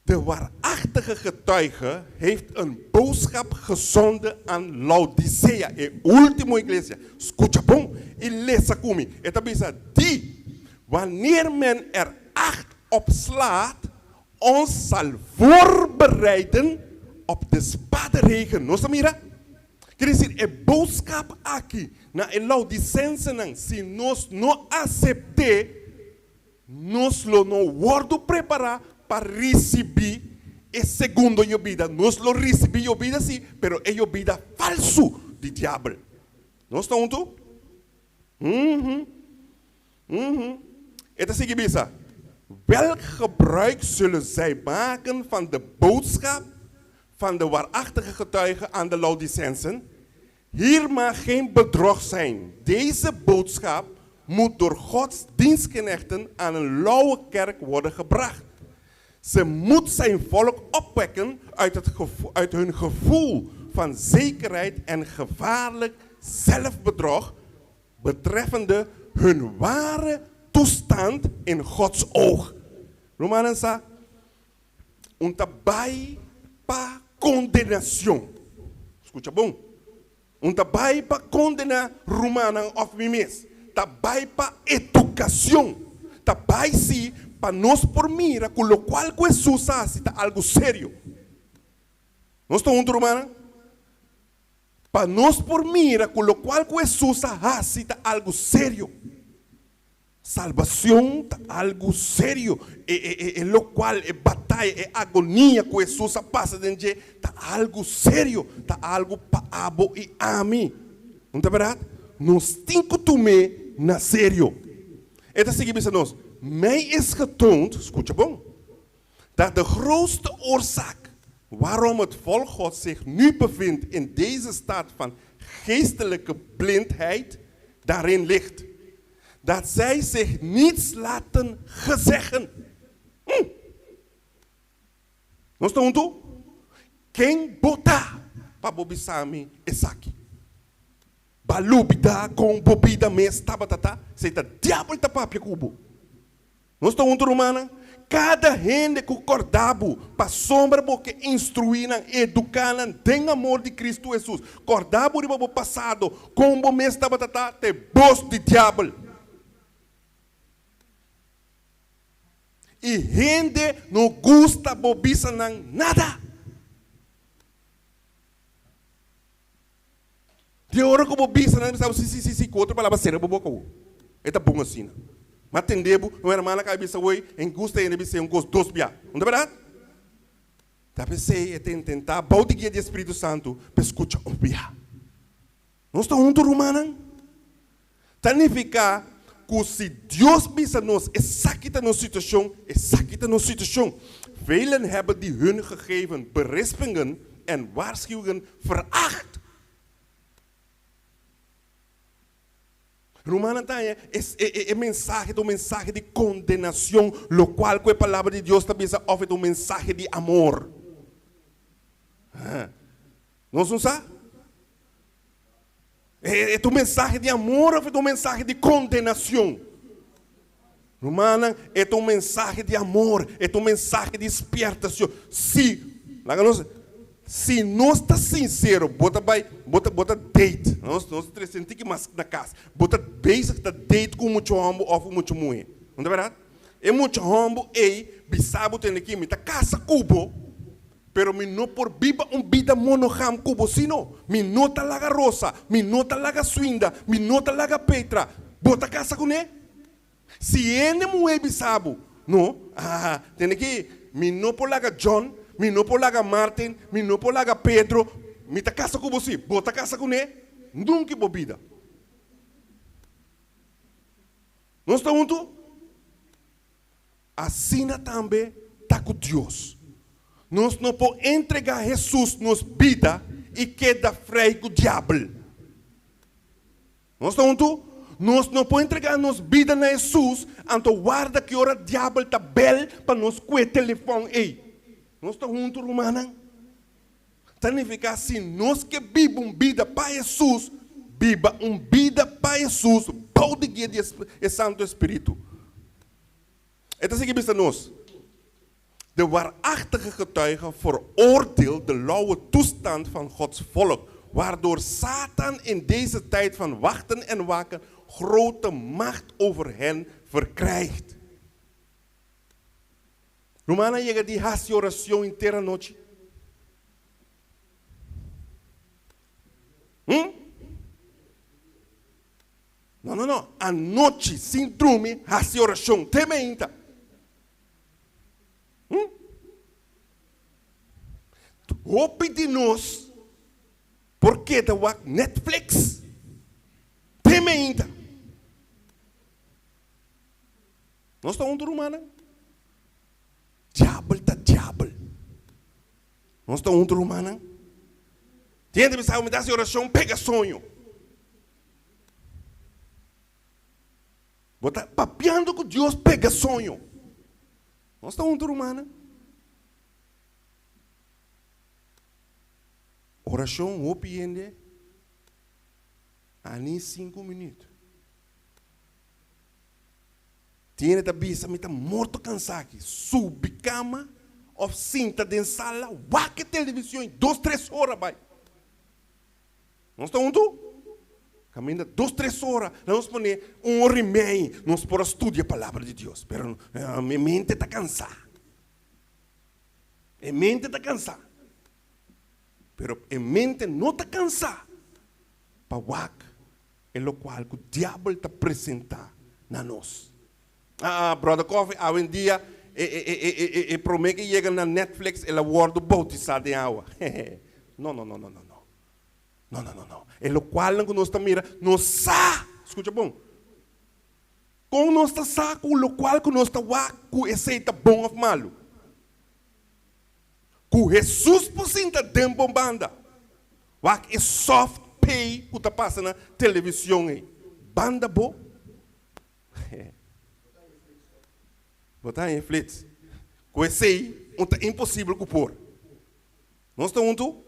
De waarachtige getuige heeft een boodschap gezonden aan Laodicea, e ultimo iglesia. Skucha bon i lesa ku mi. E ta bisa, Di, wanneer men er acht op slaat, ons zal voorbereiden op de spaderegen. Nos ta mira? Ker desir, e boodschap aki na e Laodicensenan, si nos no asept'é, Nos lo no wòrdu prepará pa risibí e segundo yobida. Nos lo risibí yobida sí, pero e yobida falsu di diabel. Nos ta huntu? Uhum. Uhum. E ta sigui bisa, Welk gebruik zullen zij maken van de boodschap van de waarachtige getuige aan de Laodicensen? Hier mag geen bedrog zijn. Deze boodschap moet door Gods dienstknechten aan een lauwe kerk worden gebracht. Ze moet zijn volk opwekken uit, het uit hun gevoel van zekerheid en gevaarlijk zelfbedrog betreffende hun ware toestand in Gods oog. Rumannan sa, Un ta bai pa kondenashon. Skucha bon. Un ta bai pa kondená rumannan òf mi mes. Ta bai pa edukashon. Ta bai sí pa nos por mira ku lokual ku Hesus a hasi ta algu serio. Nos ta huntu, rumannan? Pa nos por mira ku lokual ku Hesus a hasi ta algu serio. Salbacion ta algu serio. E, e, e, e locual, e bataya, e agonia cu Jesus a pasa den dje ta algu serio, ta algu pa abo i ami. No ta berdad? Nos tin cu tum'é na serio. E ta sigui bisa nos, Mij is getoond, scucha bon, dat de grootste oorzaak waarom het volk Gods zich nu bevindt in deze staat van geestelijke blindheid daarin ligt. Dat zij zich niets laten gezeggen. Hm. Nos ta huntu? Ken bo ta pa bo bisa mi esaki? Ba lubida kon bo bida mes tabata ta? Esei ta diabel ta papia ku bo. Nos ta huntu rumannan? Kada hende ku kòrda bo pasobra bo ke instruí nan, eduká nan den amor di Kristu Hesus. Kòrda bo riba bo pasado, kon bo mes tabata ta, ta e bos di diabel. I hende no gusta bo bisa nan nada. Di ora ku bo bisa nan bisa bo si si si si ku otro palabra sera bo boka bo. E ta bon asina. Ma tende bo, un hermana ka bisa woi, en gusta hende bis'é un kos dos bia. No ta bèrdat? Ta p'esei e ta intentá bou di guia di e Spiritu Santu pa e skucha un bia. Nos ta huntu rumannan? Ta nifiká ku si Dios bisa nos esaki ta nos situashon, esaki ta nos situashon. Velen hebben die hun gegeven berispingen en waarschuwingen veracht. Rumannan ta haña e, e, e mensahe ta un mensahe di kondenashon, lokual ku e Palabra di Dios ta bisa òf e ta un mensahe di amor. Nos no sa? E ta un mensahe di amor of e ta un mensahe di kondenashon? Rumannan, e ta un mensahe di amor, e ta un mensahe di spièrtashon. Si, laga nos, si nos ta sinsero, bo ta bai, bo ta, bo ta date, nos, nos ta trese un tiki mas na kas, bo ta bezig ta date ku un mucha hòmber òf un mucha muhé, no ta bèrdat? E mucha hòmber ei bisa bo tende ki mi ta kasa ku bo. Pero mi no por biba un bida monogam ku bo sino mi no ta laga Rosa, mi no ta laga Swinda, mi no ta laga Petra. Bo ta kasa kuné? Si hende muhé bisa bo, No, ah, tende ki mi no por laga John, mi no por laga Martin, mi no por laga Pedro, mi ta kasa ku bo si, bo ta kasa kuné? Nunka bo bida. Nos ta huntu? Asina tambe ta ku Dios. Nos no por entregá Hesus nos bida i keda frei ku Diabel. Nos ta huntu? Nos no por entregá nos bida na Hesus anto warda ki ora Diabel ta bèl pa nos kue telefòn ei. Nos ta huntu, rumannan? Ta nifiká si nos ke biba un bida pa Hesus, biba un bida pa Hesus bou di guia di e Santu Espíritu. E ta sigui bisa nos, De waarachtige getuige veroordeelt de lauwe toestand van Gods volk, waardoor Satan in deze tijd van wachten en waken grote macht over hen verkrijgt. Ruman a yega di hasi oracion henter anochi? Hm? No, no, no. Anochi sin drumi hasi oracion te meinta. Hm? Hopi di nos por keda wak Netflix te meinta. Nos ta huntu rumannan? Diabel ta diabel. Nos ta huntu rumannan? Tin hende bisa mi ta hasi orashon pega soño. Bo ta papiando ku Dios pega soño. Nos ta huntu rumannan? Orashon hopi hende a ni sinku minüt. Tin hende ta bisa, Mi ta morto kansá aki. Subi kama òf sinta den sala, wak e television i dos tres ora bai. Nos ta huntu? Kaminda dos tres ora, laga nos pone un ora i mei, nos por a studia e Palabra di Dios. Pero mi mente ta kansá. E mente ta kansá. Pero e mente no ta kansá pa wak e lokual ku diabel ta presentá na nos. Ah, Brother Coffee, awendia e e e e e e promé ke yega na Netflix el a wòrdu boutisá den awa. No, no, no, no, no, no. No, no, no, no. E lokualnan ku nos ta mira, nos sa! Skucha bon. Kon nos ta sa ku lokual ku nos ta wak ku esei ta bon òf malu? Ku Hesus por sinta den bo banda. Wak e soft pay ku ta pasa na television ei. Banda bo. Bo ta haña flits. Ku esei un ta imposibel ku por. Nos ta huntu?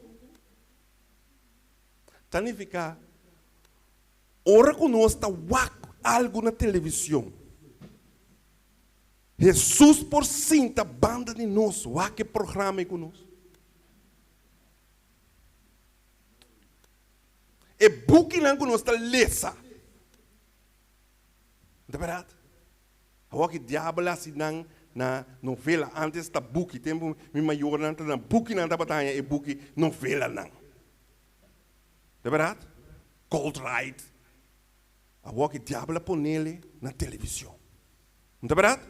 Ta nifiká ora ku nos ta wak algu na television. Hesus por sinta banda di nos wak e programa ei ku nos. E bukinan ku nos ta lesa. Ta bèrdat? Awor ki diabel a hasi nan na novela. Antes ta buki. Tempu mi mayornan ta na bukinan tabata haña e buki novelanan. Ta bèrdat? Cold Ride. Awor ki diabel a ponele na television. No ta bèrdat?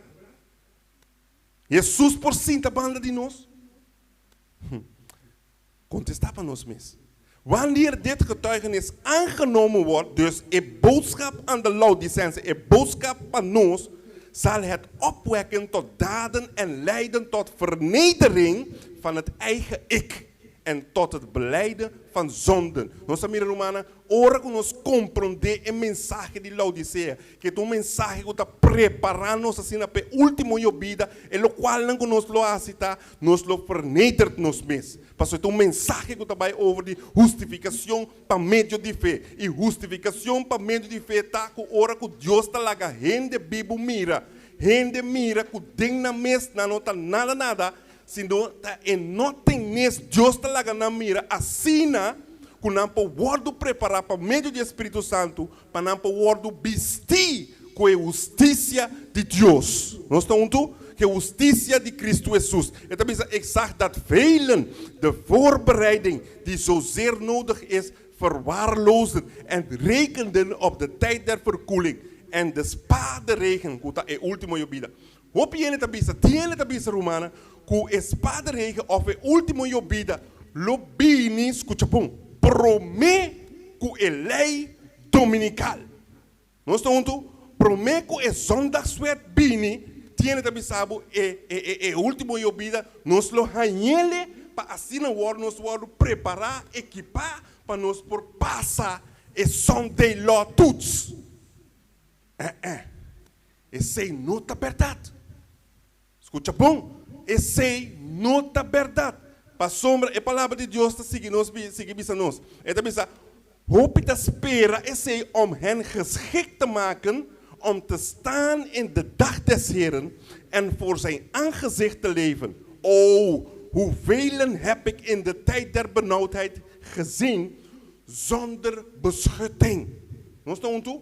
Hesus por sinta banda di nos? Kontestá pa nos mes. Wanneer dit getuigenis aangenomen wordt, dus e boodschap aan de Laodicensen, e boodschap pa nos, zal het opwekken tot daden en leiden tot vernedering van het eigen ik en tot het belijden van zonden. Nos a mira, rumannan, ora ku nos komprondé e mensahe di Laodisea, Ke ta un mensahe ku ta prepará nos asina pa e último yobida, e lokualnan ku nos lo hasi ta, nos lo vernederd nos mes. Pasobra e ta un mensahe ku ta bai over di hustifikashon pa medio di fe. I hustifikashon pa medio di fe ta ku ora ku Dios ta laga hende bibu mira, hende mira ku den nan mes nan no ta nada nada, sino ta e nothingness Dios ta laga nan mira asina ku nan por wòrdu prepará pa medio di e Spiritu Santu pa nan por wòrdu bistí ku e hustisia di Dios. Nos ta huntu? Ku e hustisia di Kristu Hesus. E ta bisa, Ik zag dat velen de voorbereiding die zozeer nodig is verwaarloosden en rekenden op de tijd der verkoeling en de spaderegen, ku ta e último yobida. Hopi hende ta bisa, tin hende ta bisa, rumannan, ku e spaderegen òf e último yobida lo bini, skucha bon, promé ku e lei dominikal. Nos ta huntu? Promé ku e zondagswet bini, tiene ta bisa bo e e e e último yobida, nos lo hañ'ele pa asina wòrdu nos wòrdu prepará, ekipá pa nos por pasa e Sunday law toets. Eh eh, esei no ta bèrdat. Skucha bon, esei no ta bèrdat. Pasobra e Palabra di Dios ta sigui nos sigui bisa nos. E ta bisa, Hopi ta spera esei om hen geschikt te maken om te staan in de dag des Heeren en voor zijn aangezicht te leven. O, hoevelen heb ik in de tijd der benauwdheid gezien zonder beschutting. Nos ta huntu?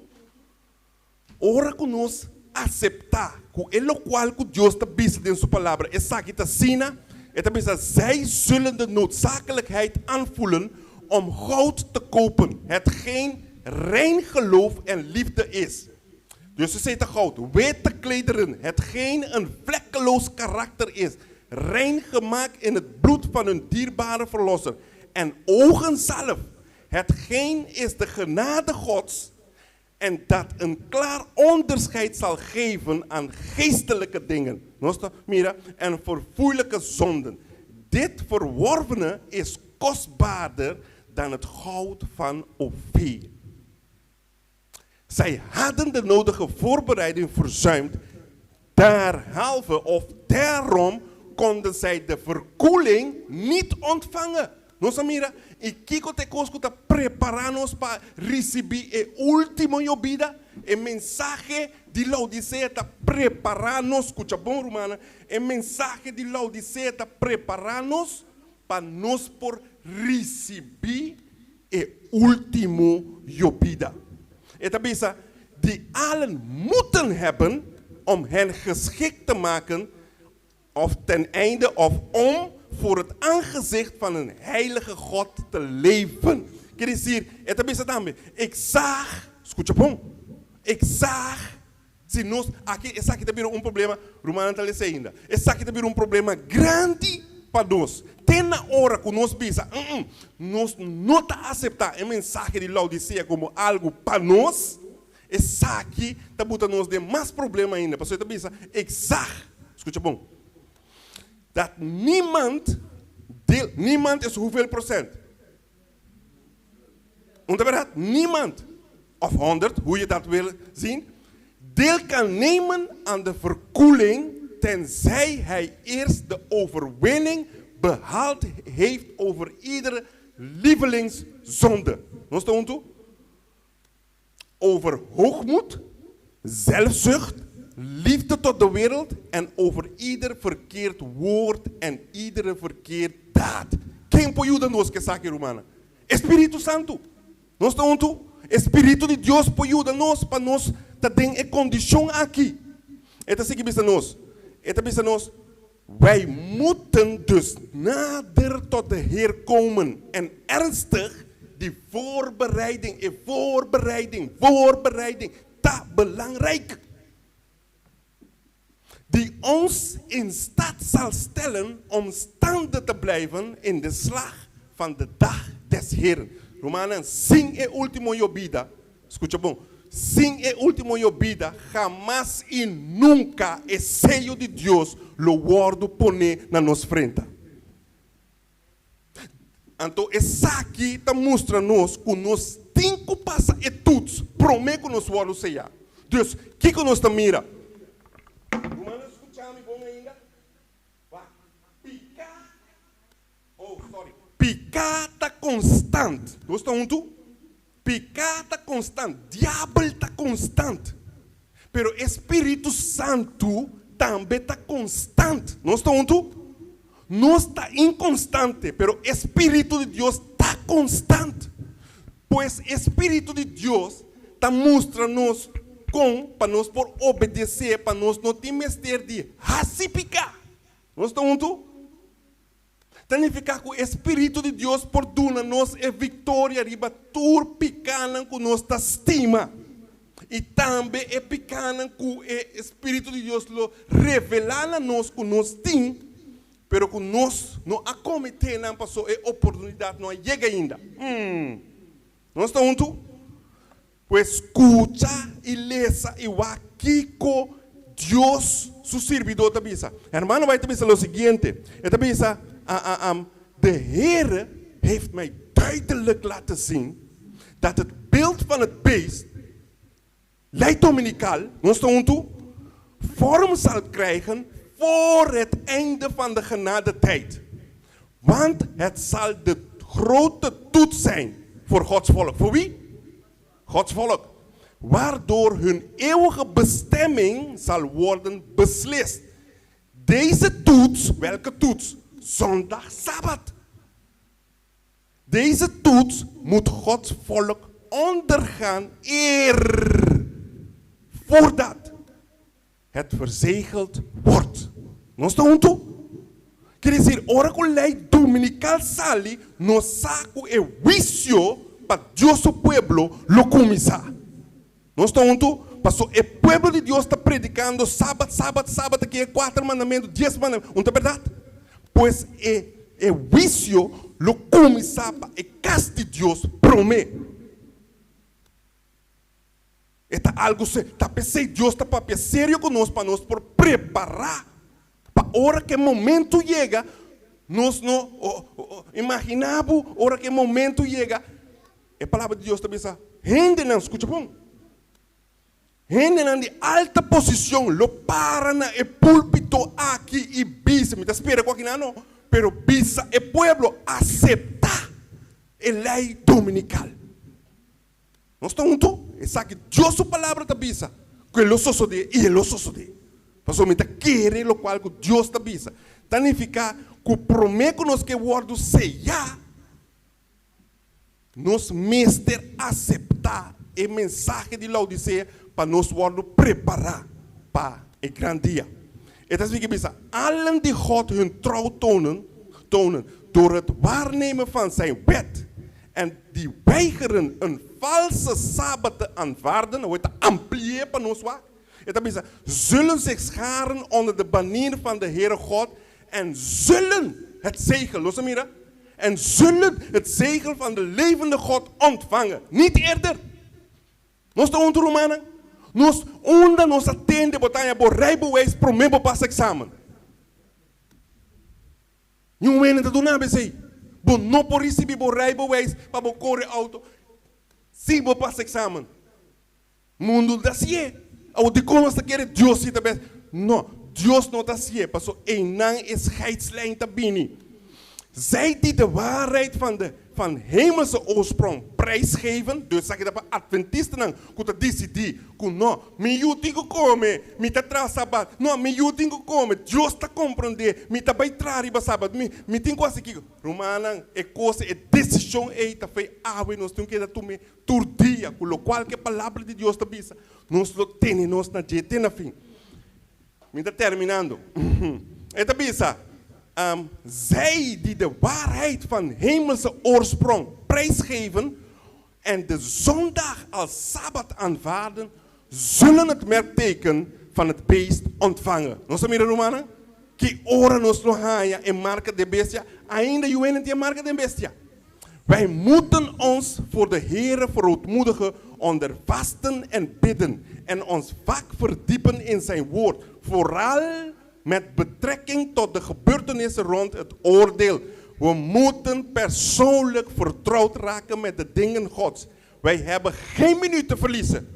Ora ku nos aseptá ku e lokual ku Dios ta bisa den Su Palabra esaki ta asina, E ta bisa, Zij zullen de noodzakelijkheid aanvoelen om goud te kopen, hetgeen rein geloof en liefde is. Dus esei ta goud. Witte klederen, hetgeen een vlekkeloos karakter is, rein gemaakt in het bloed van hun dierbare Verlosser. En ogenzalf, hetgeen is de genade Gods, En dat een klaar onderscheid zal geven aan geestelijke dingen. Nos ta mira, en verfoeilijke zonden. Dit verworvene is kostbaarder dan het goud van Ophir. Zij hadden de nodige voorbereiding verzuimd, derhalve of daarom konden zij de verkoeling niet ontvangen. Nos a mira, i kiko ta e kos ku ta prepará nos pa risibí e último yobida? E mensahe di Laodisea ta prepará nos, skucha bon rumannan, e mensahe di Laodisea ta prepará nos pa nos por risibí e último yobida. E ta bisa, Die allen moeten hebben om hen geschikt te maken of ten einde of om voor het aangezicht van een heilige God te leven. Kier desir, e ta bisa tambe, Ik zag, skucha bon, ik zag, si nos, aki esaki ta bira un problema, rumannan ta lesa ainda, esaki ta bira un problema grandi pa nos, te na ora ku nos bisa, mm, nos no ta aseptá e mensahe di Laodisea komo algu pa nos, Esaki ta buta nos den mas problema ainda, pasobra e ta bisa, Ik zag, skucha bon, dat niemand deel, niemand is hoeveel procent? Un ta berdad? Niemand, of honderd, hoe je dat wil zien, deel kan nemen aan de verkoeling tenzij hij eerst de overwinning behaald heeft over iedere lievelingszonde. Nos ta huntu? Over hoogmoed, zelfzucht, liefde tot de wereld en over ieder verkeerd woord en iedere verkeerd daad. Ken por yuda nos ku esaki, rumannan? E Spiritu Santu. Nos ta huntu? E Spiritu di Dios por yuda nos pa nos ta den e kondishon aki. E ta sigui bisa nos, e ta bisa nos, Wij moeten dus nader tot de Heer komen en ernstig die voorbereiding, e voorbereiding, voorbereiding ta belangrijk, die ons in staat zal stellen om staande te blijven in de slag van de dag des Heeren. Rumannan, sin e ultimo yobida, Skucha bon, sin e último yobida, hamas i nunka e seyo di Dios lo wòrdu poné na nos frenta. Anto esaki ta mustra nos ku nos tin ku pasa e tuts promé ku nos wòrdu seyá. Dus, kiko nos ta mira? Rumannan, skucha mi bon ainda? Wak, piká. Oh, sorry. Piká ta konstant. Nos ta huntu? Piká ta konstant. Diabel ta konstant. Pero e Spiritu Santu tambe ta konstant. Nos ta huntu? Nos ta inkonstante, pero e Spiritu di Dios ta konstant. Pues e Spiritu di Dios ta mustra nos kon pa nos por obedesé, pa nos no tin mester di hasi piká. Nos ta huntu? Ta nifiká ku e spiritu di Dios por duna nos e viktoria riba tur pikánan ku nos ta stima i tambe e pikánan ku e spiritu di Dios lo revelá na nos ku nos tin, pero ku nos no a kometé nan pasobra e oportunidat no a yega ainda. Nos ta huntu? Pues skucha i. i lesa i wak kiko Dios su sirbidó ta bisa. Hermano White ta bisa lo siguiente, e ta bisa, De Heere heeft mij duidelijk laten zien dat het beeld van het beest, Lei Dominikal, nos ta huntu, vorm zal krijgen voor het einde van de genadetijd. Want het zal de grote toets zijn voor Gods volk. Voor wie? Gods volk. Waardoor hun eeuwige bestemming zal worden beslist. Deze toets, welke toets? Zondag, Sabbat. Deze toets moet Gods volk ondergaan eer voordat het verzegeld wordt. Nos ta huntu? Quiere decir, ora cu ley dominical sali, nos sa cu e huicio pa Dios su pueblo lo cuminsa. Nos ta huntu? Paso e pueblo di Dios ta predicando Sabat, Sabat, Sabat, aki e cuater mandamento, dies mandamento. Un ta berdad? Pues e e huicio lo cuminsa pa e cas di Dios prome. E ta algu se, ta p'esei Dios ta papia serio ku nos pa nos por prepará pa ora ku e momentu yega, nos no imaginá bo ora ku e momentu yega, e palabra di Dios ta bisa, hendenan, skucha bon, hendenan di alta posishon lo para na e púlpito aki i bisa, mi ta spera ku akinan no, pero bisa e pueblo aseptá e lei dominikal. Nos ta huntu? Esaki Dios su Palabra ta bisa ku e lo sosodé i e lo sosodé. Pasobra mi ta kere lokual ku Dios ta bisa. Ta nifiká ku promé ku nos ke wòrdu seyá, nos mester aseptá e mensahe di Laodisea pa nos wòrdu prepará pa e gran dia. E ta sigui bisa, Allen die God hun trouw tonen, tonen door het waarnemen van zijn wet en die weigeren een valse Sabbat te aanvaarden, awor e ta ampli'é pa nos wak, e ta bisa, zullen zich scharen onder de banier van de Heere God en zullen het zegel, nos a mira? En zullen het zegel van de levende God ontvangen. Niet eerder! Nos ta huntu rumannan? Nos, unda nos a tende bo ta haña bo rijbewijs promé bo pasa examen? Niun hende ta duna bo esei. Bo no por risibi bo rijbewijs pa bo kore outo sin bo pasa eksamen. Mundu ta hasié. Awor dikon nos ta kere Dios si ta bes? No, Dios no ta hasié pasobra einan e scheidslijn ta bini. Zij die de waarheid van de van hemelse oorsprong prijsgeven, dus esaki ta pa adventistanan ku ta disidí ku no, mi yu tin ku kome, mi ta traha sabat, no, mi yu tin ku kome, Dios ta komprondé, mi ta bai traha riba sabat, mi mi tin ku hasi kiko. Rumannan, e kos, e desishon ei ta fei awe, nos tin ku keda tum'é tur dia ku lokual ku e Palabra di Dios ta bisa, nos lo tene nos na dje te na fin. Mi ta terminando. E ta bisa, Zij die de waarheid van hemelse oorsprong prijsgeven en de zondag als sabbat aanvaarden, zullen het merkteken van het beest ontvangen. Nos a mira, rumannan? Ki ora nos lo haña e marka di e bestia? Ainda yu hende tin e marka di e bestia. Wij moeten ons voor de Heere verootmoedigen onder vasten en bidden en ons vak verdiepen in zijn woord, vooral met betrekking tot de gebeurtenissen rond het oordeel. We moeten persoonlijk vertrouwd raken met de dingen Gods. Wij hebben geen minuut te verliezen.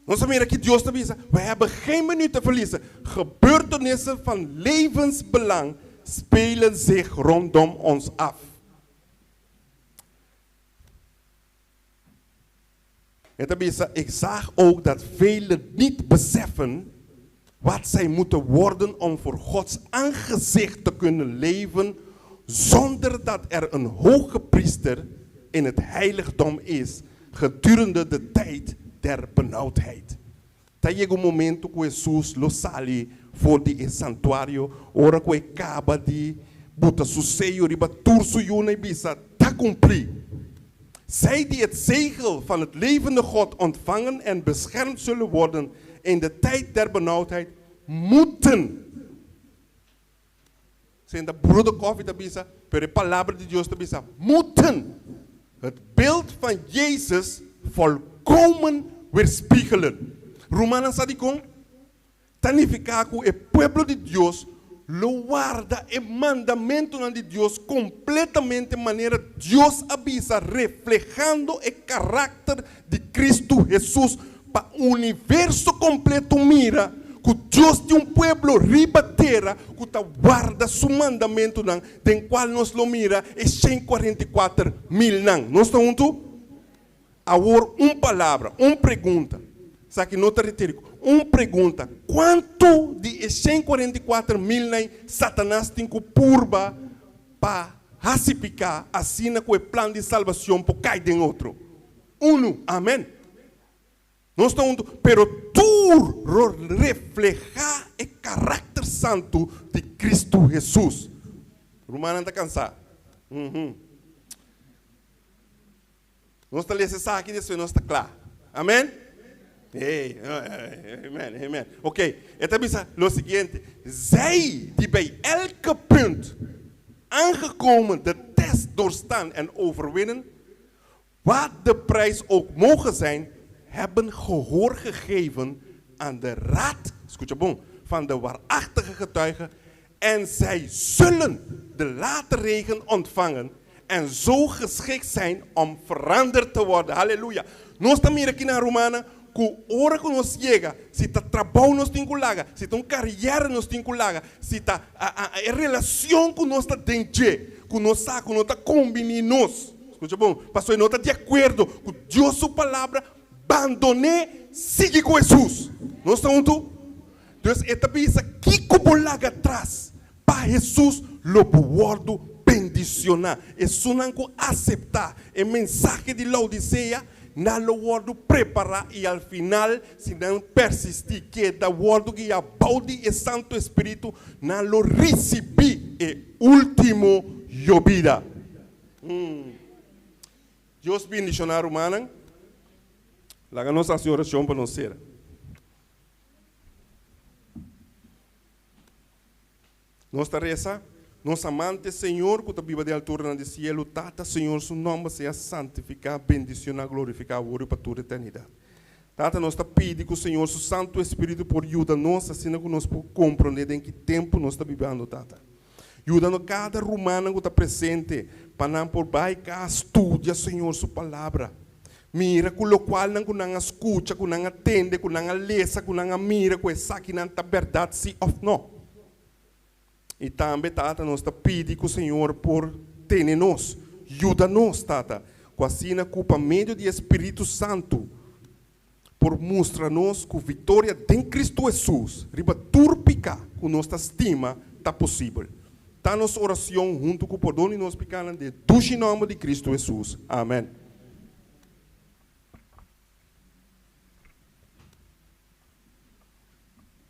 Nos a mira ki Dios ta bisa, We hebben geen minuut te verliezen. Gebeurtenissen van levensbelang spelen zich rondom ons af. E ta bisa, Ik zag ook dat velen niet beseffen wat zij moeten worden om voor Gods aangezicht te kunnen leven zonder dat er een hogepriester in het heiligdom is gedurende de tijd der benauwdheid. Ta yega un momento ku Hesus lo sali for di e santuario ora ku e kaba di buta su seyo riba tur su yunan i bisa, Ta kumplí! Zij die het zegel van het levende God ontvangen en beschermd zullen worden in de tijd der benauwdheid, moeten. Senta broeder Coffie ta bisa, pero e palabra di Dios ta bisa, moeten het beeld van Jezus volkomen weerspiegelen. Rumannan sa dikon? Ta nifiká ku e pueblo di Dios lo warda e mandamentunan di Dios kompletamente manera Dios a bisa, reflehando e karakter di Kristu Hesus pa universo kompleto mira ku Dios tin un pueblo riba tera ku ta warda su mandamentunan, den kual nos lo mira e 144 milnan. Nos ta huntu? Awor un palabra, un pregunta. Esaki no ta retorico. Un pregunta, Cuanto di e 144 milnan Satanas tin cu purba pa haci pica asina cu e plan di salbacion por cay den otro? Uno. Amen. Nos ta hunto, pero tur lo refleha e karakter santu di Kristu Hesus. Rumannan ta kansa? Uhum. Nos ta lesa esaki despues nos ta kla. Amen? Hey, amen, amen. Ok, e ta bisa lo siguiente, Zij die bij elke punt aangekomen de test doorstaan en overwinnen, wat de prijs ook moge zijn, hebben gehoor gegeven aan de raad, skucha bon, van de waarachtige getuigen en zij zullen de late regen ontvangen en zo geschikt zijn om veranderd te worden. Haleluya! Nos ta mira aki na Rumannan ku ora ku nos yega, si ta trabou nos tin ku laga, si ta un kariera nos tin ku laga, si ta e relacion ku nos ta den dje, ku nos sa ku no ta kombiní nos, skucha bon, pasobra e no ta di akuerdo ku Dios su palabra, bandoné, sigui ku Hesus. Nos ta huntu? Dus e ta bisa, Kiko bo laga atras pa Hesus lo bo wòrdu bendisioná. Esunnan ku aseptá e mensahe di Laodisea, nan lo wòrdu prepará i al final, si nan persistí keda wòrdu guiá bou di e Santu Espíritu, nan lo risibí e último yobida. Dios bendishoná rumannan. Laga nos hasi orashon pa nos sera. Nos ta resa, Nos amante Señor ku ta biba den alturanan di sielu, Tata, Señor, su nòmber sea santifiká, bendishoná, glorifiká awor i pa tur eternidat. Tata, nos ta pidi ku Señor su Santu Espíritu por yuda nos asina ku nos por komprondé den ki tempu nos ta bibando, Tata. Yuda nos kada rumannan ku ta presente pa nan por bai kas studia Señor su Palabra. Mira ku lokualnan ku nan a skucha, ku nan a tende, ku nan a lesa, ku nan a mira ku esakinan ta bèrdat sí òf nò. I tambe, Tata, nos ta pidi ku Señor por tene nos, yuda nos, Tata, ku asina ku pa medio di e Spiritu Santu por mustra nos ku viktoria den Kristu Hesus riba tur piká ku nos ta stima ta posibel. Ta nos oracion hunto cu pordon di nos picanan den dushi nomber di Cristo Jesus. Amen.